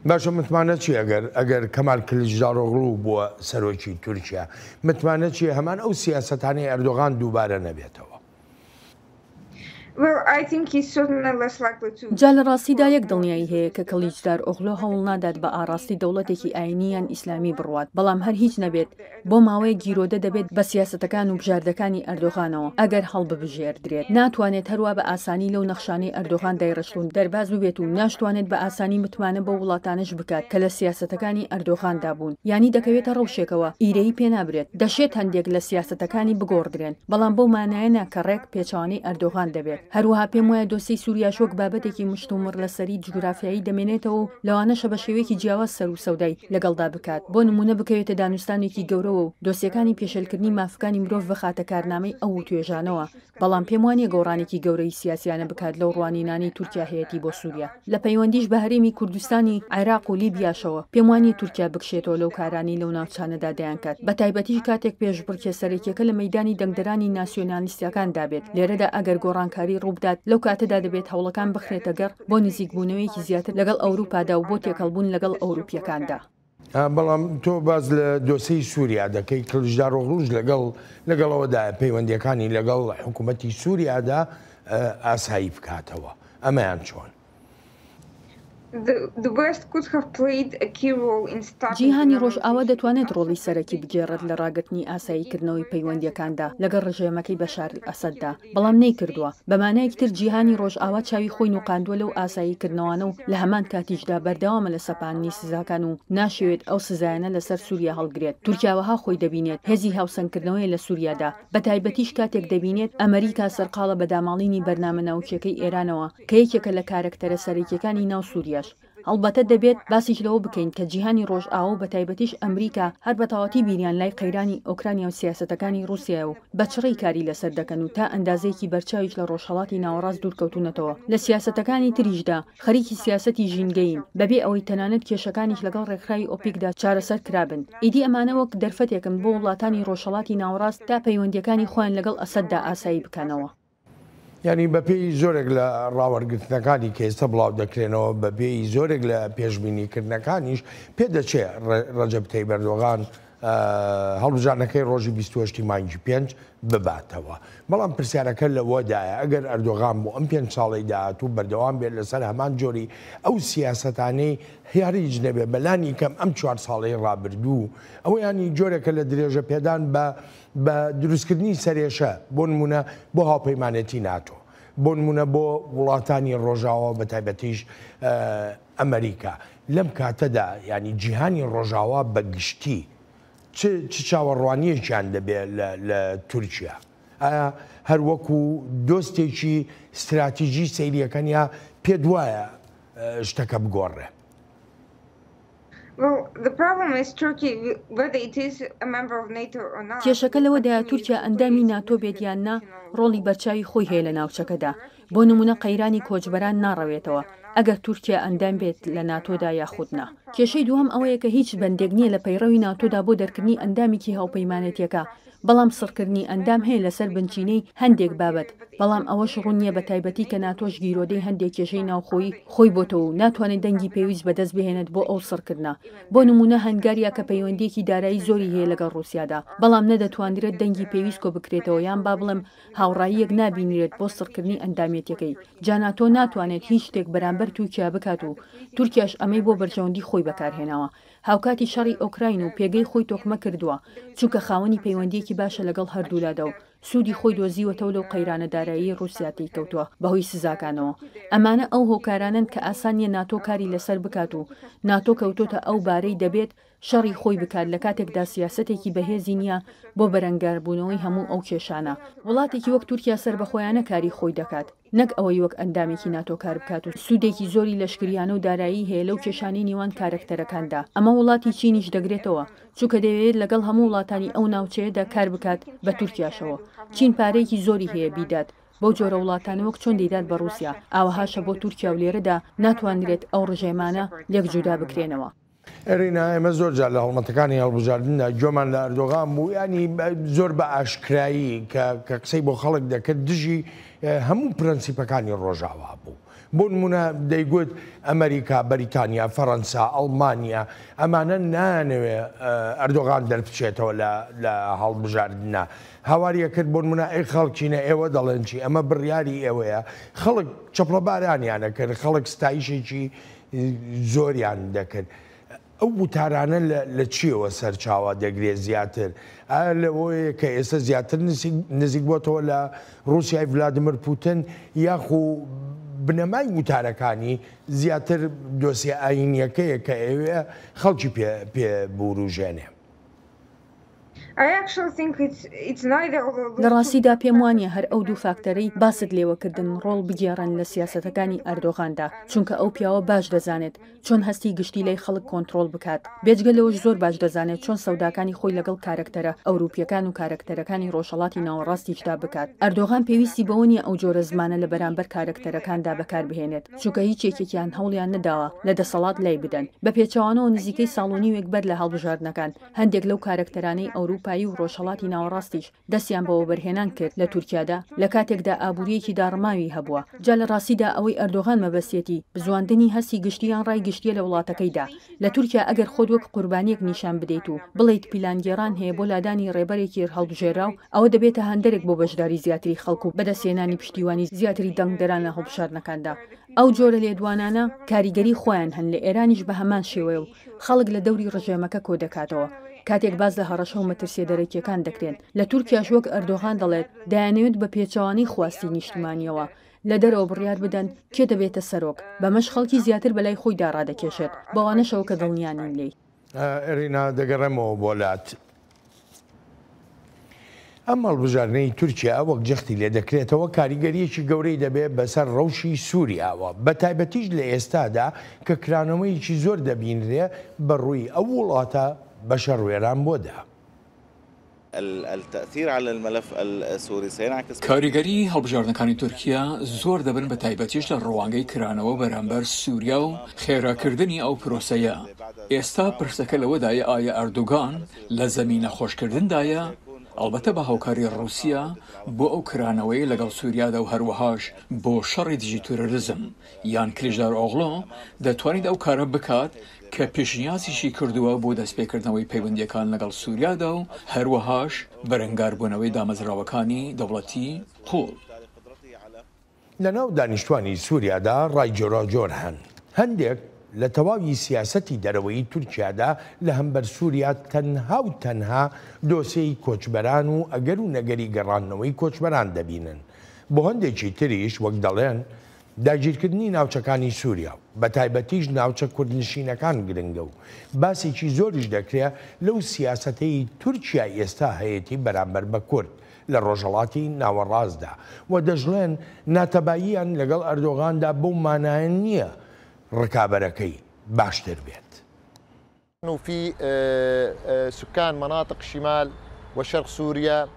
Speaker 1: باشە متمانە چیە ئەگەر ئەگەر کەمال کلیچدارۆغڵو بووە سەرۆکی تورکیا متمانە چیە هەمان ئەو سیاسەتانەی ئەردۆغان دووبارە نەبێتەوە؟
Speaker 8: جا لە ڕاستیدا یەک دڵنیایی هەیە کە کڵیچدارئۆغلۆ هەوڵ نادات بە ئاڕاستەی دەوڵەتێکی ئایینی یان ئیسلامی بڕوات، بەڵام هەر هیچ نەبێت بۆ ماوەیەک گیرۆدە دەبێت بە سیاسەتەکان و بژاردەکانی ئەردۆغانەوە ئەگەر هەڵببژێردرێت. ناتوانێت هەروا بە ئاسانی لەو نەخشانەی ئەردۆغان دایڕشتوون دەرباز ببێت و ناشتوانێت بە ئاسانی متمانە بەو وڵاتانەش بکات کە لە سیاسەتەکانی ئەردۆغاندا بوون. یانی دەکەوێتە ڕەوشێکەوە ئیرەیی پێ نابرێت. دەشێت هەندێک لە سیاسەتەکانی بگۆڕدرێن، بەڵام بەو مانایە نا کە ڕێک پێچەوانەی ئەردۆغان دەبێت. هەروەها پێموایە دۆسێی سوریاش وەک بابەتێکی مشتومڕ لەسەری جوگرافیایی دەمێنێتەوە و لەوانەشە بە شێوەیەکی جیاواز سەروسەودای لەگەڵدا بکات، بۆ نموونە بکەوێتە دانوستانێکی گەورەوە و دۆسیەکانی پێشێلکردنی مافەکانی مرۆڤ بخاتە کارنامەی ئەو وتوێژانەوە، بەڵام پێموانیە گۆڕانێکی گەورەی سیاسیانە بکات لەو ڕوانینانەی تورکیا هەیەتی بۆ سوریا. لە پەیوەندیش بە هەرێمی کوردستانی عێراق و لیبیاشەوە، پێموانیە تورکیا بکشێتەوە لەو کارانەی لەو ناوچانەدا دەیانکات، بەتایبەتیش کاتێک پێشبڕکێ سەرەکیەکە لە مەیدانی دەنگدەرانی ناسیۆنالیستەکاندا بێت، لێرەدا ئەگەر گۆڕانکاری ڕووبدات لەو کاتەدا دەبێت هەوڵەکان بخرێتە گەڕ بۆ نزیکبوونەوەیەکی زیاتر لەگەڵ ئەوروپادا و بۆ تێکەڵبوون لەگەڵ ئەوروپیەکاندا.
Speaker 1: بەڵام تۆ باس لە دۆسێی سووریا دەکەی، کڵیچدارۆغڵوش لەگەڵ لەگەڵ ئەوەدایە پەیوەندییەکانی لەگەڵ حکوومەتی سووریادا ئاسایی بکاتەوە، ئەمەیان چۆن؟
Speaker 8: جیهانی ڕۆژئاوا دەتوانێت ڕۆڵی سەرەکی بگێڕێت لە ڕاگرتنی ئاساییکردنەوەی پەیوەندییەکاندا لەگەڵ ڕژێمەکەی بەشار ئەسەددا، بەڵام نەیکردووە. بە مانایەکی تر جیهانی ڕۆژئاوا چاوی خۆی نوقاندووە لەو ئاساییکردنەوانە و لە هەمان کاتیشدا بەردەوامە لە سەپاندنی سزاکان و ناشیەوێت ئەو سزایانە لەسەر سوریا هەڵگرێت. تورکیا وەها خۆی دەبینێت هێزی هاوسەنگکردنەوەیە لە سوریادا، بە تایبەتیش کاتێک دەبینێت ئەمریکا سەرقاڵە بە داماڵینی بەرنامە ناوکیەکەی ئێرانەوە کە یەکێکە لە کارەکتەرە سەرەکیەکانی ناو سوریاش. هەڵبەتە دەبێت باسیش لەوە بکەین کە جیهانی ڕۆژئاوا و بەتایبەتیش ئەمریکا هەر بەتەواتی بیریان لای قەیرانی ئۆکرانیا و سیاسەتەکانی ڕووسیایە و بە چڕی کاری لەسەر دەکەن و تا ئەندازەیەکی بەرچاویش لە ڕۆژهەڵاتی ناوەڕاست دوورکەوتوونەتەوە لە سیاسەتەکانی تریشدا خەریکی سیاسەتی ژینگەیین بەبێ ئەوەی تەنانەت کێشەکانیش لەگەڵ ڕێکخراوی ئۆپیکدا چارەسەر کرابن. ئیدی ئەمانە وەک دەرفەتێکن بۆ وڵاتانی ڕۆژهەڵاتی ناوەڕاست تا پەیوەندییەکانی خۆیان لەگەڵ ئەسەددا ئاسایی بکەنەوە.
Speaker 1: یانی بەپێی زۆرێک لە ڕاوەرگرتنەکانی کە ئێستا بڵاو دەکرێنەوە، بەپێی زۆرێک لە پێشبینیکردنەکانیش پێدەچێ ڕەجەب تەیب ئەردۆغان هەڵبژاردنەکەی ڕۆژی 28 ی مانگی پێنج بباتەوە. بەڵام پرسیارەکە لەوەدایە ئەگەر ئەردۆغان بۆ ئەم پێنج ساڵەی داهاتوو بەردەوام بێت لەسەر هەمان جۆری ئەو سیاسەتانەی هەر هیچ نەبێت بەلانی کەم ئەم چوار ساڵەی ڕابردوو ئەوە یانی جۆرێکە لە درێژەپێدان بە بە دروستکردنی سەرێشە بۆ نمونە بۆ هاوپەیمانێتی ناتۆ، بۆ نمونە بۆ وڵاتانی ڕۆژاوا و بەتایبەتیش ئەمریکا. لەم کاتەدا یانی جیهانی ڕۆژاوا بە گشتی چ چ چاوەڕوانییەکیان دەبێ لە لە تورکیا؟ ئایا هەر وەکوو دۆستێکی ستراتیژی سەیری ئەکەن یا پێت وایە شتەکە بگۆڕێ؟
Speaker 8: کێشەکە لەوەدایە تورکیا ئەندامی ناتۆ بێت یان نا ڕۆڵی بەرچاوی خۆی هەیە لە ناوچەکەدا، بۆ نموونە قەیرانی کۆچبەران ناڕەوێتەوە ئەگەر تورکیا ئەندام بێت لە ناتۆدا یاخود نا. کێشەی دووهەم ئەوەیە کە هیچ بەندێک نییە لە پەیڕەوی ناتۆدا بۆ دەرکردنی ئەندامێکی هاوپەیمانێتیەکە، بەڵام سڕکردنی ئەندام هەیە لەسەر بنچینەی هەندێک بابەت، بەڵام ئەوەش ڕوون نییە بەتایبەتی کە ناتۆش گیرۆدەی هەندێک کێشەی ناوخۆیی خۆی بۆتەوە و ناتوانێت دەنگی پێویست بەدەست بهێنێت بۆ ئەو سڕکردنە. بۆ نموونە هەنگاریا کە پەیوەندییەکی دارایی زۆری هەیە لەگەڵ ڕووسیادا، بەڵام نە دەتواندرێت دەنگی پێویست کۆبکرێتەوە یان با بڵێم هاوڕاییەک نابینرێت بۆ سڕکردنی ئەندامێتیەکەی، جا ناتۆ ناتوانێت هیچ شتێک بەرامبەر تورکیا بکات و تورکیاش ئەمەی بۆ بەرژەوەندی خۆی بەکارهێناوە. هاوکاتی شەڕی ئۆکراین و پێگەی خۆی تۆکمە کردووە، چونکە خاوەنی پەیوەندییەکی باشە لەگەڵ هەردوولادا و سوودی خۆی دۆزیوەتەوە لەو قەیرانە داراییەی ڕووسیا تێی کەوتووە بەهۆی سزاکانەوە. ئەمانە ئەو هۆکارانەن کە ئاسان نییە ناتۆ کاری لەسەر بکات و ناتۆ کەوتۆتە ئەو بارەی دەبێت شەڕی خۆی بکات لە کاتێکدا سیاسەتێکی بەهێزی نییە بۆ بەرەنگاربوونەوەی هەموو ئەو کێشانە. وڵاتێکی وەک تورکیا سەربەخۆیانە کاری خۆی دەکات. نەک ئەوەی وەک ئەندامێکی ناتۆ کار بکات و سوودێکی زۆری لەشکریانە و دارایی هەیە لەو کێشانەی نێوان کارەکتەرەکاندا، ئەمە وڵاتی چینیش دەگرێتەوە، چونکە دەیەوێت لەگەڵ هەموو وڵاتانی ئەو ناوچەیەدا کار بکات بە تورکیاشەوە. چین پارەیەکی زۆری هەیە بیدات بەو جۆرە وڵاتانە وەک چۆن دەیدات بە ڕووسیا، ئاوەهاشە بۆ تورکیا و لێرەدا ناتوانرێت ئەو ڕژێمانە لێک جودا بکرێنەوە.
Speaker 1: ئێرینا، ئێمە زۆر جار لە هەڵمەتەکانی هەڵبژاردندا گوێمان لە ئەردۆغان بوو، یانی زۆر بە ئاشکرایی کە کە قسەی بۆ خەڵک دەکرد دژی هەموو پرەنسیپەکانی ڕۆژاوا بوو. بۆ نموونە دەیگوت ئەمەریکا، بەریتانیا، فەرەنسا، ئەڵمانیا ئەمانە نایانەوێ ئەردۆغان دەربچێتەوە لە لە هەڵبژاردنا. هاواری ئەکرد بۆ نموونە ئەی خەڵکینە ئێوە دەڵێن چی؟ ئەمە بڕیاری ئێوەیە. خەڵک چەپڵەبارانیان ئەکرد، خەڵک ستایشێکی زۆریان دەکرد. ئەو وتارانە لە چییەوە سەرچاوە دەگرێت زیاتر؟ ئایا لەوەیە کە ئێستا زیاتر نزیک بۆتەوە لە ڕووسیای ڤلادیمیر پوتن یاخو بنەمای وتارەکانی زیاتر دۆسیە ئایینییەکەیە کە ئەیەوێ خەڵکی پێ بوروژێنێ؟
Speaker 8: لە ڕاستیدا پێم وانیە هەر ئەو دوو فاکتەرەی باست لێوە کردن ڕۆڵ بگێڕن لە سیاسەتەکانی ئەردۆغاندا، چونکە ئەو پیاوە باش دەزانێت چۆن هەستی گشتی لای خەڵک کۆنتڕۆڵ بکات، بێجگە لەوەش زۆر باش دەزانێت چۆن سەوداکانی خۆی لەگەڵ کارەکتەرە ئەوروپیەکان و کارەکتەرەکانی ڕۆژهەڵاتی ناوەڕاستیشدا بکات. ئەردۆغان پێویستی بەوە نیە ئەو جۆرە زمانە لە بەرامبەر کارەکتەرەکاندا بەکار بهێنێت، چونکە هیچ یەکێکیان هەوڵیان نەداوە لە دەسەڵات لای بدەن. بە پێچەوانەوە نزیکەی ساڵ و نیوێک بەر لە هەڵبژاردنەکان، هەندێک لەو کارەکتەرانەی ئەوروپایی و ڕۆژهەڵاتی ناوەڕاستیش دەستیان بە وەبەرهێنان کرد لە تورکیادا لە کاتێکدا ئابوورییەکی داڕماوی هەبووە. جا لە ڕاستیدا ئەوەی ئەردۆغان مەبەستیەتی بزواندنی هەستی گشتی یان ڕای گشتییە لە وڵاتەکەیدا. لە تورکیا ئەگەر خۆت وەک قوربانییەک نیشان بدەیت و بڵێیت پیلانگێڕان هەیە بۆ لادانی ڕێبەرێکی هەڵبژێراو، ئەوە دەبێتە هاندەرێک بۆ بەشداری زیاتری خەڵک و بەدەستهێنانی پشتیوانی زیاتری دەنگدەران لە هەڵبژاردنەکاندا. ئەو جۆرە لێدوانانە کاریگەری خۆیان هەن، لە ئێرانیش بە هەمان شێوەیە و خەڵک لە دەوری ڕژێمەکە کۆدەکاتەوە کاتێک باس لە هەڕەشە و مەترسیە دەرەکیەکان دەکرێن، لە تورکیاش وەک ئەردۆغان دەڵێت دەیانەوێت بە پێچەوانەی خواستی نیشتمانیەوە لە دەرەوە بڕیار بدەن کێ دەبێتە سەرۆک، بەمەش خەڵکی زیاتر بەلای خۆیدا ڕادەکێشێت بەوانەشەوە کە دڵنیا نین لێی.
Speaker 1: ئێرینا دەگەڕێمەوە بۆ لات. ئەم هەڵبژاردنەی تورکیا وەک جەختی لێدەکرێتەوە کاریگەرییەکی گەورەی دەبێت بەسەر ڕەوشی سوریاوە، بەتایبەتیش لە ئێستادا کە کرانەوەیەکی زۆر دەبینرێ بە ڕووی ئەو وڵاتە بە شەڕ وێران بۆدا.
Speaker 9: کاریگەریی هەڵبژاردنەکانی تورکیا زۆر دەبن بە تایبەتیش لە ڕوانگەی کرانەوە بەرامبەر سوریا و خێراکردنی ئەو پرۆسەیە. ئێستا پرسەکە لەوەدایە ئایا ئەردۆگان لە زەمینە خۆشکردندایە، ئەڵبەتە بە هاوکاری ڕووسیا بۆ ئەو کرانەوەیە لەگەڵ سوریادا و هەروەهاش بۆ شەڕی دژی تیرۆریزم، یان کلیچدارئۆغلۆ دەتوانێت ئەو کارە بکات کە پێشنیازیشی کردووە بۆ دەستپێکردنەوەی پەیوەندییەکان لەگەڵ سوریادا و هەروەهاش بەرەنگاربوونەوەی دامەزراوەکانی دەوڵەتی قووڵ.
Speaker 1: لەناو دانیشتوانی سوریادا ڕای جۆراوجۆر هەن. هەندێک لە تەواوی سیاسەتی دەرەوەیی تورکیادا لە هەمبەر سوریا تەنها و تەنها دۆسێی کۆچبەران و ئەگەر و نەگەری گەڕاندنەوەی کۆچبەران دەبینن. بۆ هەندێکی تریش وەک دەڵێن داگیرکردنی ناوچەکانی سوریا و بەتایبەتیش ناوچە کوردنشینەکان گرنگە و باسێکی زۆریش دەکرێ لەو سیاسەتەی تورکیا ئێستا هەیەتی بەرامبەر بە کورد لە ڕۆژهەڵاتی ناوەڕاستدا و دەشڵێن ناتەباییان لەگەڵ ئەردۆغاندا بەو مانایە نییە ڕکابەرەکەی باشتر بێت.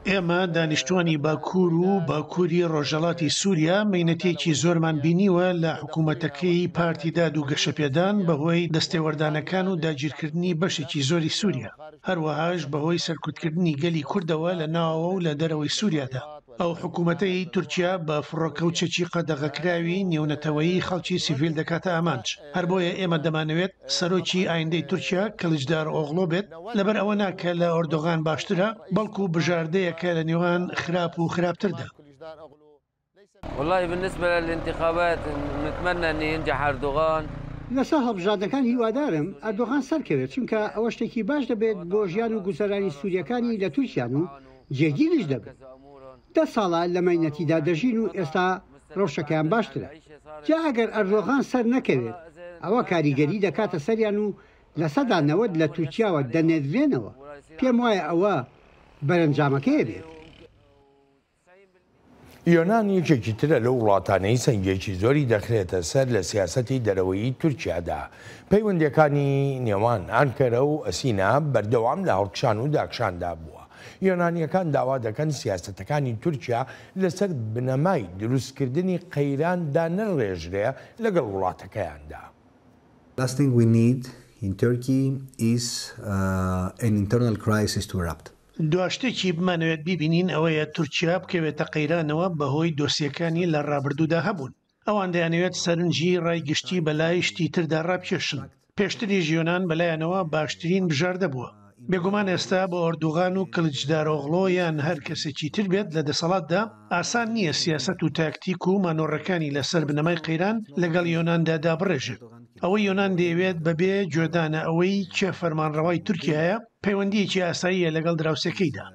Speaker 3: ئێمە دانیشتوانی باکوور و باکووری ڕۆژهەڵاتی سووریا مەینەتییەکی زۆرمان بینیوە لە حکوومەتەکەی پارتی داد و گەشەپێدان بەهۆی دەستێوەردانەکان و داگیرکردنی بەشێکی زۆری سووریا. هەروەهاش بەهۆی سەرکوتکردنی گەلی کوردەوە لە ناوەوە و لە دەرەوەی سوریادا. ئەو حکومەتەی تورکیا بە فڕۆکە و چەکی قەدەغەکراوی نێونەتەوەیی خەڵکی سیڤیل دەکاتە ئامانج. هەر بۆیە ئێمە دەمانەوێت سەرۆکی ئایندەی تورکیا کڵیچدارئۆغڵۆ بێت، لەبەر ئەوە نا کە لە ئۆردۆغان باشترە، بەڵکو بژاردەیەکە لە نێوان خراپ و خراپتردا.
Speaker 10: واللە بالنسبە للانتخابات نتمنی ان ینجح اردوغان.
Speaker 6: لەسەر هەڵبژاردنەکان هیوادارم ئەردۆغان سەرکەوێت چونکە ئەوە شتێکی باش دەبێت بۆ ژیان و گوزەرانی سوریەکانی لە تورکیان و جێگیریش دەبن. دە ساڵە لە مەینەتیدا دەژین و ئێستا ڕەوشەکەیان باشترە. جا ئەگەر ئەردۆغان سەرنەکەوێت ئەوە کاریگەری دەکاتە سەریان و 90% لە تورکیاوە دەنێردرێنەوە. پێم وایە ئەوە بەرەنجامەکەیە بێت.
Speaker 1: یۆنان یەکێکی ترە لەو وڵاتانەی سەنگێکی زۆری دەخرێتە سەر لە سیاسەتی دەرەوەیی تورکیادا. پەیوەندییەکانی نێوان ئانکەرە و ئەسینا بەردەوام لە هەڵکشان و داکشاندا بووە. یۆنانییەکان داوا دەکەن سیاسەتەکانی تورکیا لەسەر بنەمای دروستکردنی قەیران دانەڕێژرێ لەگەڵ وڵاتەکەیاندا.
Speaker 5: Last thing we need.
Speaker 11: in Turkey is an internal crisis to erupt.
Speaker 3: دوا شتێکی بمانەوێت بیبینین ئەوەیە تورکیا بکەوێتە قەیرانەوە بەهۆی دۆسیەکانی لە ڕابردوودا هەبوون. ئەوان دەیانەوێت سەرنجی ڕای گشتی بەلای شتی تردا ڕابکێشن. پێشتریش یۆنان بەلایانەوە باشترین بژاردە بووە. بێگومان ئێستا بۆ ئۆردوغان و کڵیچدارئۆغڵۆ یان هەر کەسێکی تر بێت لە دەسەڵاتدا، ئاسان نییە سیاسەت و تاکتیک و مانۆڕەکانی لەسەر بنەمای قەیران لەگەڵ یۆناندا دابڕێژێت. ئەوەی یۆنان دەیەوێت بەبێ گوێدانە ئەوەی کێ فەرمانڕەوای تورکیایە، پەیوەندییەکی ئاساییە لەگەڵ دراوسێکەیدا.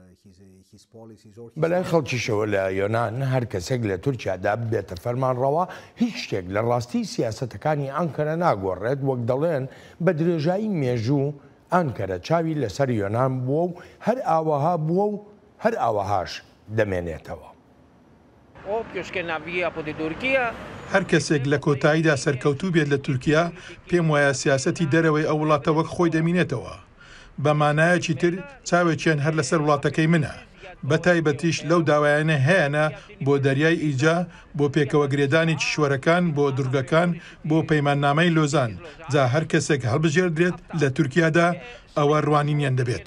Speaker 1: بەلای خەڵکیشەوە لە یۆنان هەر کەسێک لە تورکیادا ببێتە فەرمانڕەوا هیچ شتێک لە ڕاستی سیاسەتەکانی ئانکەرە ناگۆڕێت، وەک دەڵێن بە درێژایی مێژوو ئانکەرە چاوی لەسەر یۆنان بووە و هەر ئاوەها بووە و هەر ئاوەهاش دەمێنێتەوە.
Speaker 12: هەر کەسێک لە کۆتاییدا سەرکەوتوو بێت لە تورکیا، پێم وایە سیاسەتی دەرەوەی ئەو وڵاتە وەک خۆی دەمینێتەوە. بە مانایەکی تر چاوێکیان هەر لەسەر وڵاتەکەی منە، بە تایبەتیش لەو داوایانەی هەیانە بۆ دەریای ئیجە، بۆ پێکەوەگرێدانی کیشوەرەکان، بۆ دورگەکان، بۆ پەیماننامەی لۆزان، جا هەر کەسێک هەڵبژێردرێت لە تورکیادا ئەوە ڕوانینیان دەبێت.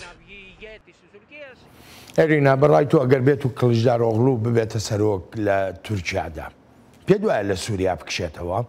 Speaker 1: ئێرینا، بە ڕای تۆ ئەگەر بێت و کڵیچدارئۆغڵو ببێتە سەرۆک لە تورکیادا، پێت وایە لە سووریا بکشێتەوە؟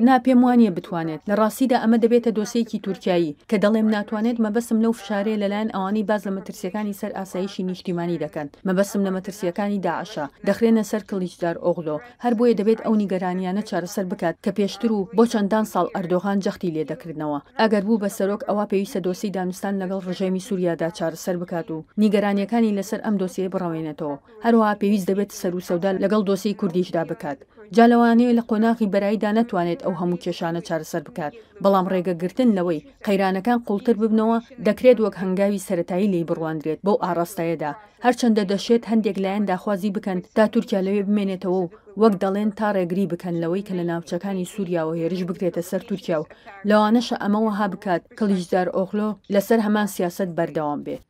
Speaker 8: نا پێم وانیە بتوانێت، لە ڕاستیدا ئەمە دەبێتە دۆسێیەکی تورکیایی، کە دەڵێم ناتوانێت مەبەستم لەو فشارەیە لەلایەن ئەوانەی باس لە مەترسیەکانی سەر ئاسایشی نیشتیمانی دەکەن، مەبەستم لە مەترسیەکانی داعشە دەخرێنە سەر کڵیچدارئۆغلۆ، هەر بۆیە دەبێت ئەو نیگەرانیانە چارەسەر بکات کە پێشتر و بۆ چەندان ساڵ ئەردۆغان جەختی لێدەکردنەوە. ئەگەر بوو بە سەرۆک ئەوا پێویستە دۆسێی دانوستان لەگەڵ ڕژێمی سوریادا چارەسەر بکات و نیگەرانیەکانی لەسەر ئەم دۆسێیە بڕەوێنێتەوە. هەروەها پێویست دەبێت سەروسەودا لەگەڵ دۆسێی کوردیشدا بکات. جا لەوانەیە لە قۆناغی بەراییدا نەتوانێت ئەو هەموو کێشانە چارەسەر بکات، بەڵام ڕێگەگرتن لەوەی قەیرانەکان قوڵتر ببنەوە دەکرێت وەک هەنگاوی سەرەتایی لێی بڕواندرێت بەو ئاڕاستەیەدا، هەرچەندە دەشێت هەندێک لایەن داخوازی بکەن تا تورکیا لەوێ بمێنێتەوە و وەک دەڵێن تا ڕێگری بکەن لەوەی کە لە ناوچەکانی سوریاوە هێرش بکرێتە سەر تورکیا و لەوانەشە ئەمە وەها بکات کڵیچدارئۆغلۆ لەسەر هەمان سیاسەت بەردەوام بێت.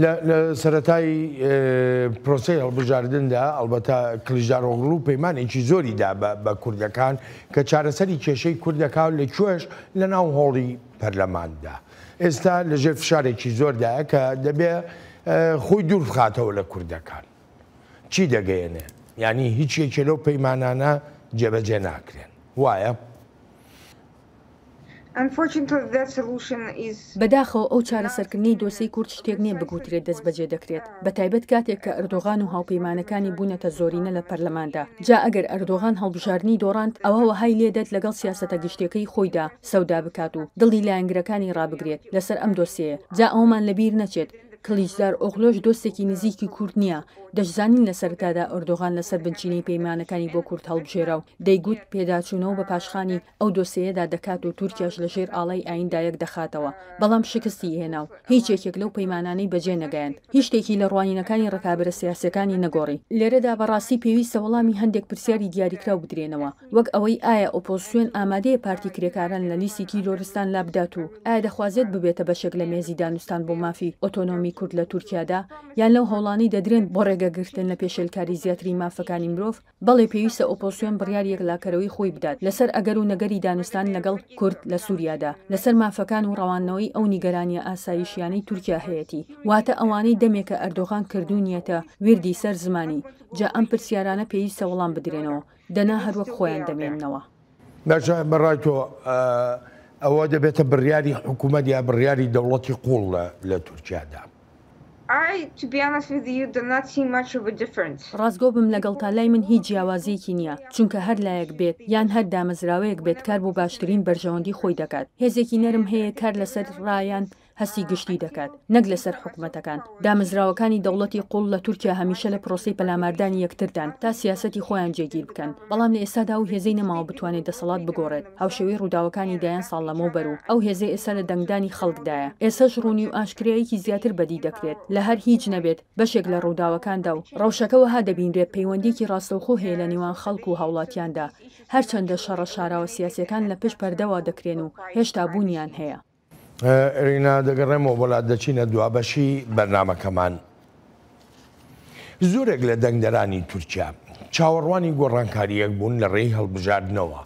Speaker 1: لە سەرەتای پرۆسەی هەڵبژاردندا ئەڵبەتە کڵیچدارئۆغڵو پەیمانێکی زۆری دا بە کوردەکان کە چارەسەری کێشەی کورد دەکا و لە کوێش لە ناو هۆڵی پەرلەماندا. ئێستا لە ژێر فشارێکی زۆردایە کە دەبێ خۆی دوور بخاتەوە لە کوردەکان. چی دەگەیەنێ؟ یانی هیچ یەکێ لەو پەیمانانە جێبەجێ ناکرێن. وایە؟
Speaker 8: بەداخەوە ئەو چارەسەرکردنەی دۆسێی کورد شتێک نییە بگوترێت دەستبەجێ دەکرێت، بەتایبەت کاتێک کە ئەردۆغان و هاوپەیمانەکانی بوونەتە زۆرینە لە پەرلەماندا. جا ئەگەر ئەردۆغان هەڵبژاردنی دۆڕاند، ئەوا وەهای لێدەت لەگەڵ سیاسەتە گشتیەکەی خۆیدا سەودا بکات و دڵی لایەنگرەکانی ڕابگرێت لەسەر ئەم دۆسێیە. جا ئەوەمان لەبیر نەچێت کڵیچدار ئۆغلۆش دۆستێکی نزیکی کورد نییە، دەشزانین لە سەرەتادا ئەردۆغان لەسەر بنچینەی پەیمانەکانی بۆ کورد هەڵبژێرا و دەیگوت پێداچوونەوە بە پاشخانی ئەو دۆسێیەدا دەکات و تورکیاش لە ژێر ئاڵای ئاییندا یەک دەخاتەوە، بەڵام شکستی هێنا و هیچ یەکێک لەو پەیمانانەی بەجێ نەگەیاند، هیچ شتێکی لە ڕوانینەکانی ڕکابەرە سیاسییەکانی نەگۆڕی. لێرەدا بە ڕاستی پێویستە وەڵامی هەندێک پرسیاری دیاریکراو بدرێنەوە، وەک ئەوەی ئایا ئۆپۆزسیۆن ئامادەیە پارتی کرێکاران لە لیستی تیرۆرستان لابدات و ئایا دەخوازێت ببێتە بەشێک لە مێزی دانوستان بۆ مافی ئۆتۆنۆمی کورد لە تورکیادا یان لەو هەوڵانەی دەدرێن بۆ ڕێگەگرتن لە پێشێلکاری زیاتری مافەکانی مرۆڤ بەڵێ پێویستە ئۆپۆزسیۆن بڕیاری یەکلاکەرەوەی خۆی بدات لەسەر ئەگەر و نەگەری دانوستان لەگەڵ کورد لە سوریادا لەسەر مافەکان و ڕەواندنەوەی ئەو نیگەرانیە ئاسایشیانەی تورکیا هەیەتی واتە ئەوانەی دەمێکە ئەردۆغان کردوونیەتە ویردی سەر زمانی جا ئەم پرسیارانە پێویستە وەڵام بدرێنەوە دەنا هەر وەک خۆیان دەمێننەوە.
Speaker 1: باشە بەڕای تۆ ئەوە دەبێتە بڕیاری حکوومەت یا بڕیاری دەوڵەتی قوڵ لە تورکیادا؟
Speaker 8: ڕاستگۆ بم لەگەڵتا لای من هیچ جیاوازیەکی نیە چونکە هەر لایەک بێت یان هەر دامەزراوەیەک بێت کار بۆ باشترین بەرژەوەندی خۆی دەکات هێزێکی نەرم هەیە کار لەسەر ڕا یان هەستی گشتی دەکات نەک لەسەر حکومەتەکان. دامەزراوەکانی دەوڵەتی قوڵ لە تورکیا هەمیشە لە پرۆسەی پەلاماردانی یەکتردان تا سیاسەتی خۆیان جێگیر بکەن، بەڵام لە ئێستادا ئەو هێزەی نەماوە بتوانێت دەسەڵات بگۆڕێت هاوشێوەی ڕووداوەکانی دەیان ساڵ لەمەوبەر و ئەو هێزەی ئێستا لە دەنگدانی خەڵکدایە ئێستاش ڕوونی و ئاشکرایەکی زیاتر بەدی دەکرێت لە هەر هیچ نەبێت بەشێک لە ڕووداوەکاندا و ڕەوشەکە وەها دەبینرێت پەیوەندیەکی ڕاستەوخۆ هەیە لە نێوان خەڵک و هاوڵاتیاندا هەرچەندە شەڕە شاراوە سیاسیەکان لە پشت پەردەوە دەکرێن و هێشتا بوونیان هەیە.
Speaker 1: ئێرینا دەگەڕێمەوە بۆ لات دەچینە دوا بەشی بەرنامەکەمان. زۆرێک لە دەنگدەرانی تورکیا چاوەڕوانی گۆڕانکارییەک بوون لە ڕێی هەڵبژاردنەوە،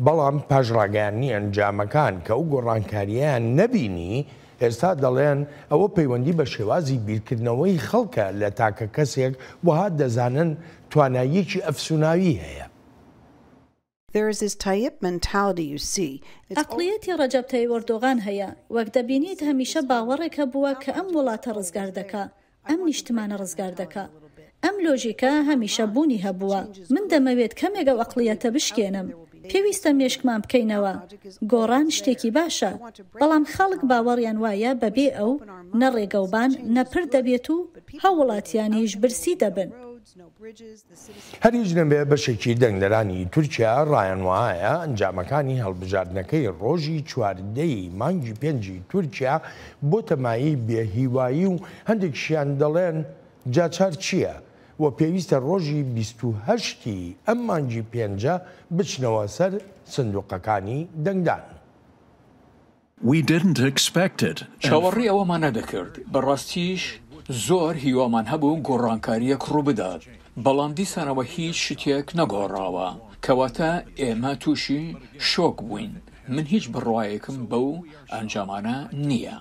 Speaker 1: بەڵام پاش ڕاگەیاندنی ئەنجامەکان کە ئەو گۆڕانکارییەیان نەبینی، ئێستا دەڵێن ئەوە پەیوەندی بە شێوازی بیرکردنەوەی خەڵکە لە تاکە کەسێک وەها دەزانن تواناییەکی ئەفسوناوی هەیە.
Speaker 13: ئەقڵیەتی ڕەجەب تەیب ئەردۆغان هەیە، وەک دەبینیت هەمیشە باوەڕێک هەبووە کە ئەم وڵاتە ڕزگار دەکا، ئەم نیشتمانە ڕزگار دەکا. ئەم لۆژیکە هەمیشە بوونی هەبووە. من دەمەوێت کەمێک ئەو ئەقڵیەتە بشکێنم. پێویستە مێشکمان بکەینەوە. گۆڕان شتێکی باشە، بەڵام خەڵک باوەڕیان وایە بەبێ ئەو، نە ڕێگەوبان، نە پرد دەبێت و هاووڵاتیانیش برسی دەبن.
Speaker 1: هەر هیچ نەبێ بەشێکی دەنگدەرانی تورکیا ڕایان وایە ئەنجامەکانی هەڵبژاردنەکەی ڕۆژی 14 ی مانگی پێنجی تورکیا بۆتە مایەی بێ هیوایی و هەندێکیشیان دەڵێن جا چار چییە و پێویستە ڕۆژی 28 ی ئەم مانگی پێنجە بچنەوە سەر سندوقەکانی دەنگدان.
Speaker 9: We didn't expect it and. چاوەڕێی ئەوەمان نەدەکرد، بەڕاستیش زۆر هیوامان هەبوو گۆڕانکارییەک ڕووبدات، بەڵام دیسانەوە هیچ شتێک نەگۆڕاوە، کەواتە ئێمە تووشی شۆک بووین، من هیچ بڕوایەکم بەو ئەنجامانە نییە.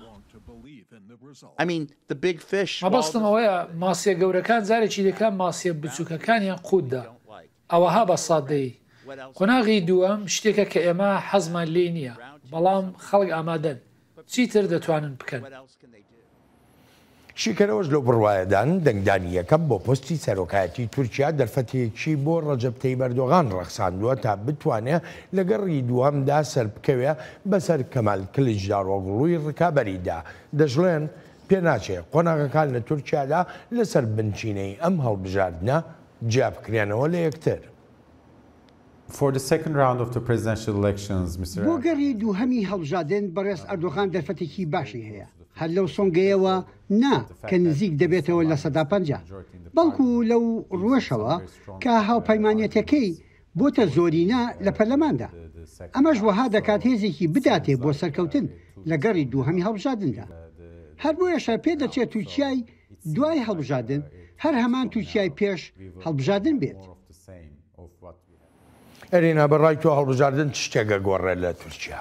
Speaker 4: مەبەستم ئەوەیە ماسییە گەورەکان جارێکی دیکە ماسییە بچووکەکانیان قووت دا. ئەوەها بە سادەیی. قۆناغی دووەم شتێکە کە ئێمە حەزمان لێی نییە، بەڵام خەڵک ئامادەن. چیتر دەتوانن بکەن؟
Speaker 1: شیکەرەوەش لەو بڕوایەدان، دەنگدانی یەکەم بۆ پۆستی سەرۆکایەتی تورکیا دەرفەتێکی بۆ ڕەجەب تەیب ئەردۆغان ڕەخساندووە تا بتوانێ لە گەڕی دووەمدا سەربکەوێ بەسەر کەمال کلیچدارۆغڵوی ڕکابەریدا. دەشڵێن، پێناچێ قۆناغەکان لە تورکیادا لەسەر بنچینەی ئەم هەڵبژاردنە جیابکرێنەوە لە یەکتر.
Speaker 6: بۆ گەڕی دووهەمی هەڵبژادن بەڕێز ئەردۆغان دەرفەتێکی باشی هەیە، هەر لەو سۆنگەیەوە نا کە نزیک دەبێتەوە 50%، بەڵکو لەو ڕووەشەوە کە هاوپەیمانێتەکەی بۆتە زۆرینە لە پەرلەماندا، ئەمەش وەها دەکات هێزێکی بداتێ بۆ سەرکەوتن لە گەڕی دووهەمی هەڵبژاردندا. هەر بۆیەشە پێدەچێت تورکیای دوای هەڵبژاردن هەر هەمان تورکیای پێش هەڵبژاردن بێت.
Speaker 1: ئەرینا بە ڕای تۆ هەڵبژاردن چ شتێک ئەگۆڕێت لە تورکیا؟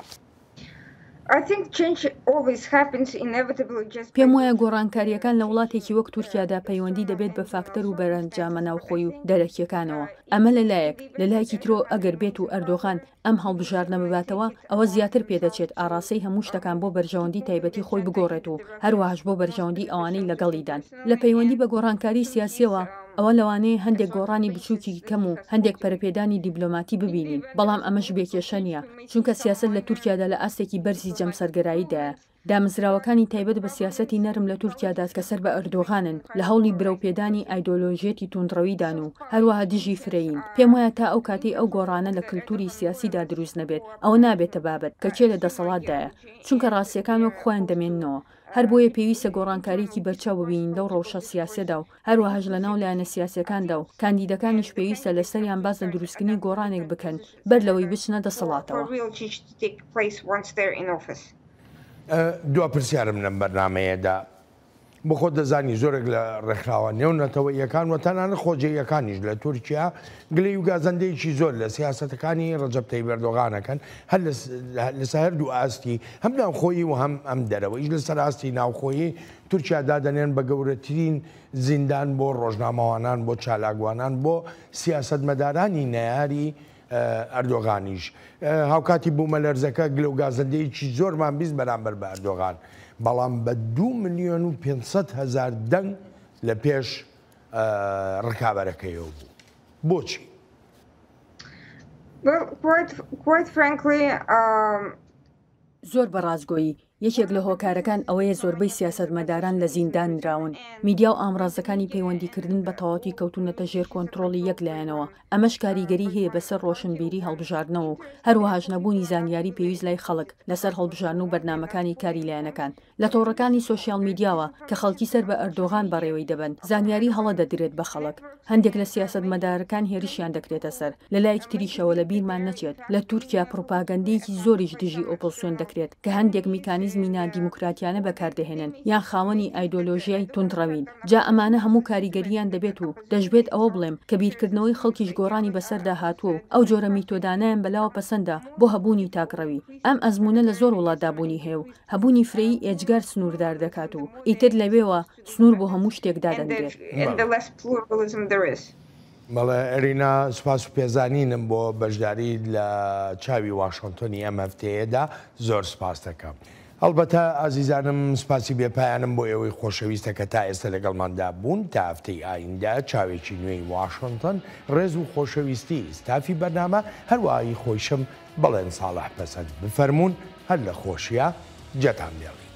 Speaker 8: پێم وایە گۆڕانکارییەکان لە وڵاتێکی وەک تورکیادا پەیوەندی دەبێت بە فاکتەر و بەرەنجامە ناوخۆی و دەرەکییەکانەوە. ئەمە لە لایەک، لە لایەکی ترەوە ئەگەر بێت و ئەردۆغان ئەم هەڵبژاردنە بباتەوە، ئەوە زیاتر پێدەچێت ئاڕاستەی هەموو شتەکان بۆ بەرژەوەندی تایبەتی خۆی بگۆڕێت و هەروەهاش بۆ بەرژەوەندی ئەوانەی لەگەڵیدان. لە پەیوەندی بە گۆڕانکاری سیاسییەوە، ئەوە لەوانەیە هەندێک گۆڕانی بچووکی کەم و هەندێک پەرەپێدانی دیبلۆماتی ببینین، بەڵام ئەمەش بێ کێشە نییە، چونکە سیاسەت لە تورکیادا لە ئاستێکی بەرزی جەمسەرگەراییدایە. دامەزراوەکانی تایبەت بە سیاسەتی نەرم لە تورکیادا کە سەر بە ئەردۆغانن، لە هەوڵی برەوپێدانی ئایدۆلۆژیەتی توندڕەویدان و هەروەها دژی فرەیین. پێموایە تا ئەو کاتەی ئەو گۆڕانە لە کلتوری سیاسیدا دروست نەبێت، ئەوە نابێتە بابەت کە کێ لە دەسەڵاتدایە، چونکە ڕاستییەکان وەک خۆیان دەمێننەوە. هەر بۆیە پێویستە گۆڕانکارییەکی بەرچاو ببینین لەو ڕەوشە سیاسیەدا و هەروەهاش لە ناو لایەنە سیاسیەکاندا و کاندیدەکانیش پێویستە لەسەریان باس لە دروستکردنی گۆڕانێک بکەن بەر لەوەی بچنە دەسەڵاتەوە.
Speaker 1: دوا پرسیارم لەم بەرنامەیەدا، بۆ خۆت دەزانی زۆرێک لە ڕێکخراوە نێونەتەوەییەکان و تەنانەت خۆجێیەکانیش لە تورکیا گلەی و گازەندەیەکی زۆر لە سیاسەتەکانی ڕەجەب تەیب ئەردۆغان ئەکەن هەر لەسەر هەردوو ئاستی هەم ناوخۆیی و هەم ئەم دەرەوەیش لەسەر ئاستی ناوخۆیی تورکیا دادەنێن بە گەورەترین زیندان بۆ ڕۆژنامەوانان بۆ چالاکوانان بۆ سیاسەتمەدارانی نەیاری ئەردۆغانیش هاوکاتی بوومەلەرزەکە گلە و گازەندەیەکی زۆرمان 20 بەرامبەر بە ئەردۆغان بەڵام بە 2 ملیۆن و 500 هەزار دەنگ لە پێش ڕکابەرەکەیەوە بوو بۆچی؟
Speaker 7: Well, quite, quite frankly, um...
Speaker 8: زۆر بە ڕاستگۆیی، یەکێک لە هۆکارەکان ئەوەیە زۆربەی سیاسەتمەداران لە زیندان نراون، میدیا و ئامڕازەکانی پەیوەندیکردن بە تەواوەتی کەوتوونەتە ژێر کۆنترۆڵی یەک لایەنەوە، ئەمەش کاریگەری هەیە بەسەر ڕۆشنبیری هەڵبژاردنەوە و هەروەهاش نەبوونی زانیاری پێویست لای خەڵک لەسەر هەڵبژاردن و بەرنامەکانی کاری لایەنەکان لە تۆڕەکانی سۆشیال میدیاوە کە خەڵکی سەر بە ئەردۆغان بەڕێوەی دەبەن، زانیاری هەڵە دەدرێت بە خەڵک، هەندێک لە سیاسەتمەدارەکان هێرشیان دەکرێتە سەر، لە لایەکی تریشەوە لە بیرمان نەچێت لە تورکیا پڕوپاگەندەیەکی زۆریش دژی ئۆپۆزسیۆن دەکرێت کە هەندێک میکانیزم. میکانیزمی نادیموکراتیانە بەکاردەهێنن یان خاوەنی ئایدۆلۆژیای توندڕەوین. جا ئەمانە هەموو کاریگەرییان دەبێت و دەشبێت ئەوە بڵێم کە بیرکردنەوەی خەڵکیش گۆڕانی بەسەردا هاتووە و ئەو جۆرە میتۆدانەیان بەلاوە پەسەندە بۆ هەبوونی تاکڕەوی. ئەم ئەزموونە لە زۆر وڵاتدا بوونی هەیە و هەبوونی فرەیی ئێجگار سنووردار دەکات و ئیتر لەوێوە سنوور بۆ هەموو شتێک دادەنرێت.
Speaker 1: بەڵێ ئێرینا، سوپاس و پێزانینم بۆ بەشداریت لە چاوی واشنتۆنی ئەم هەفتەیەدا، زۆر سوپاست دەکەم. هەڵبەتە ئازیزانم سوپاسی بێ پایانم بۆ ئێوەی خۆشەویستە کە تا ئێستا لەگەڵماندا بوون، تا هەفتەی ئایندە چاوێکی نوێی واشنتۆن، ڕێز و خۆشەویستی ستافی بەرنامە، هەروەها هی خۆیشم بەڵێن ساڵح پەسەند بفەرموون هەر لە خۆشیا جێتان بێڵین.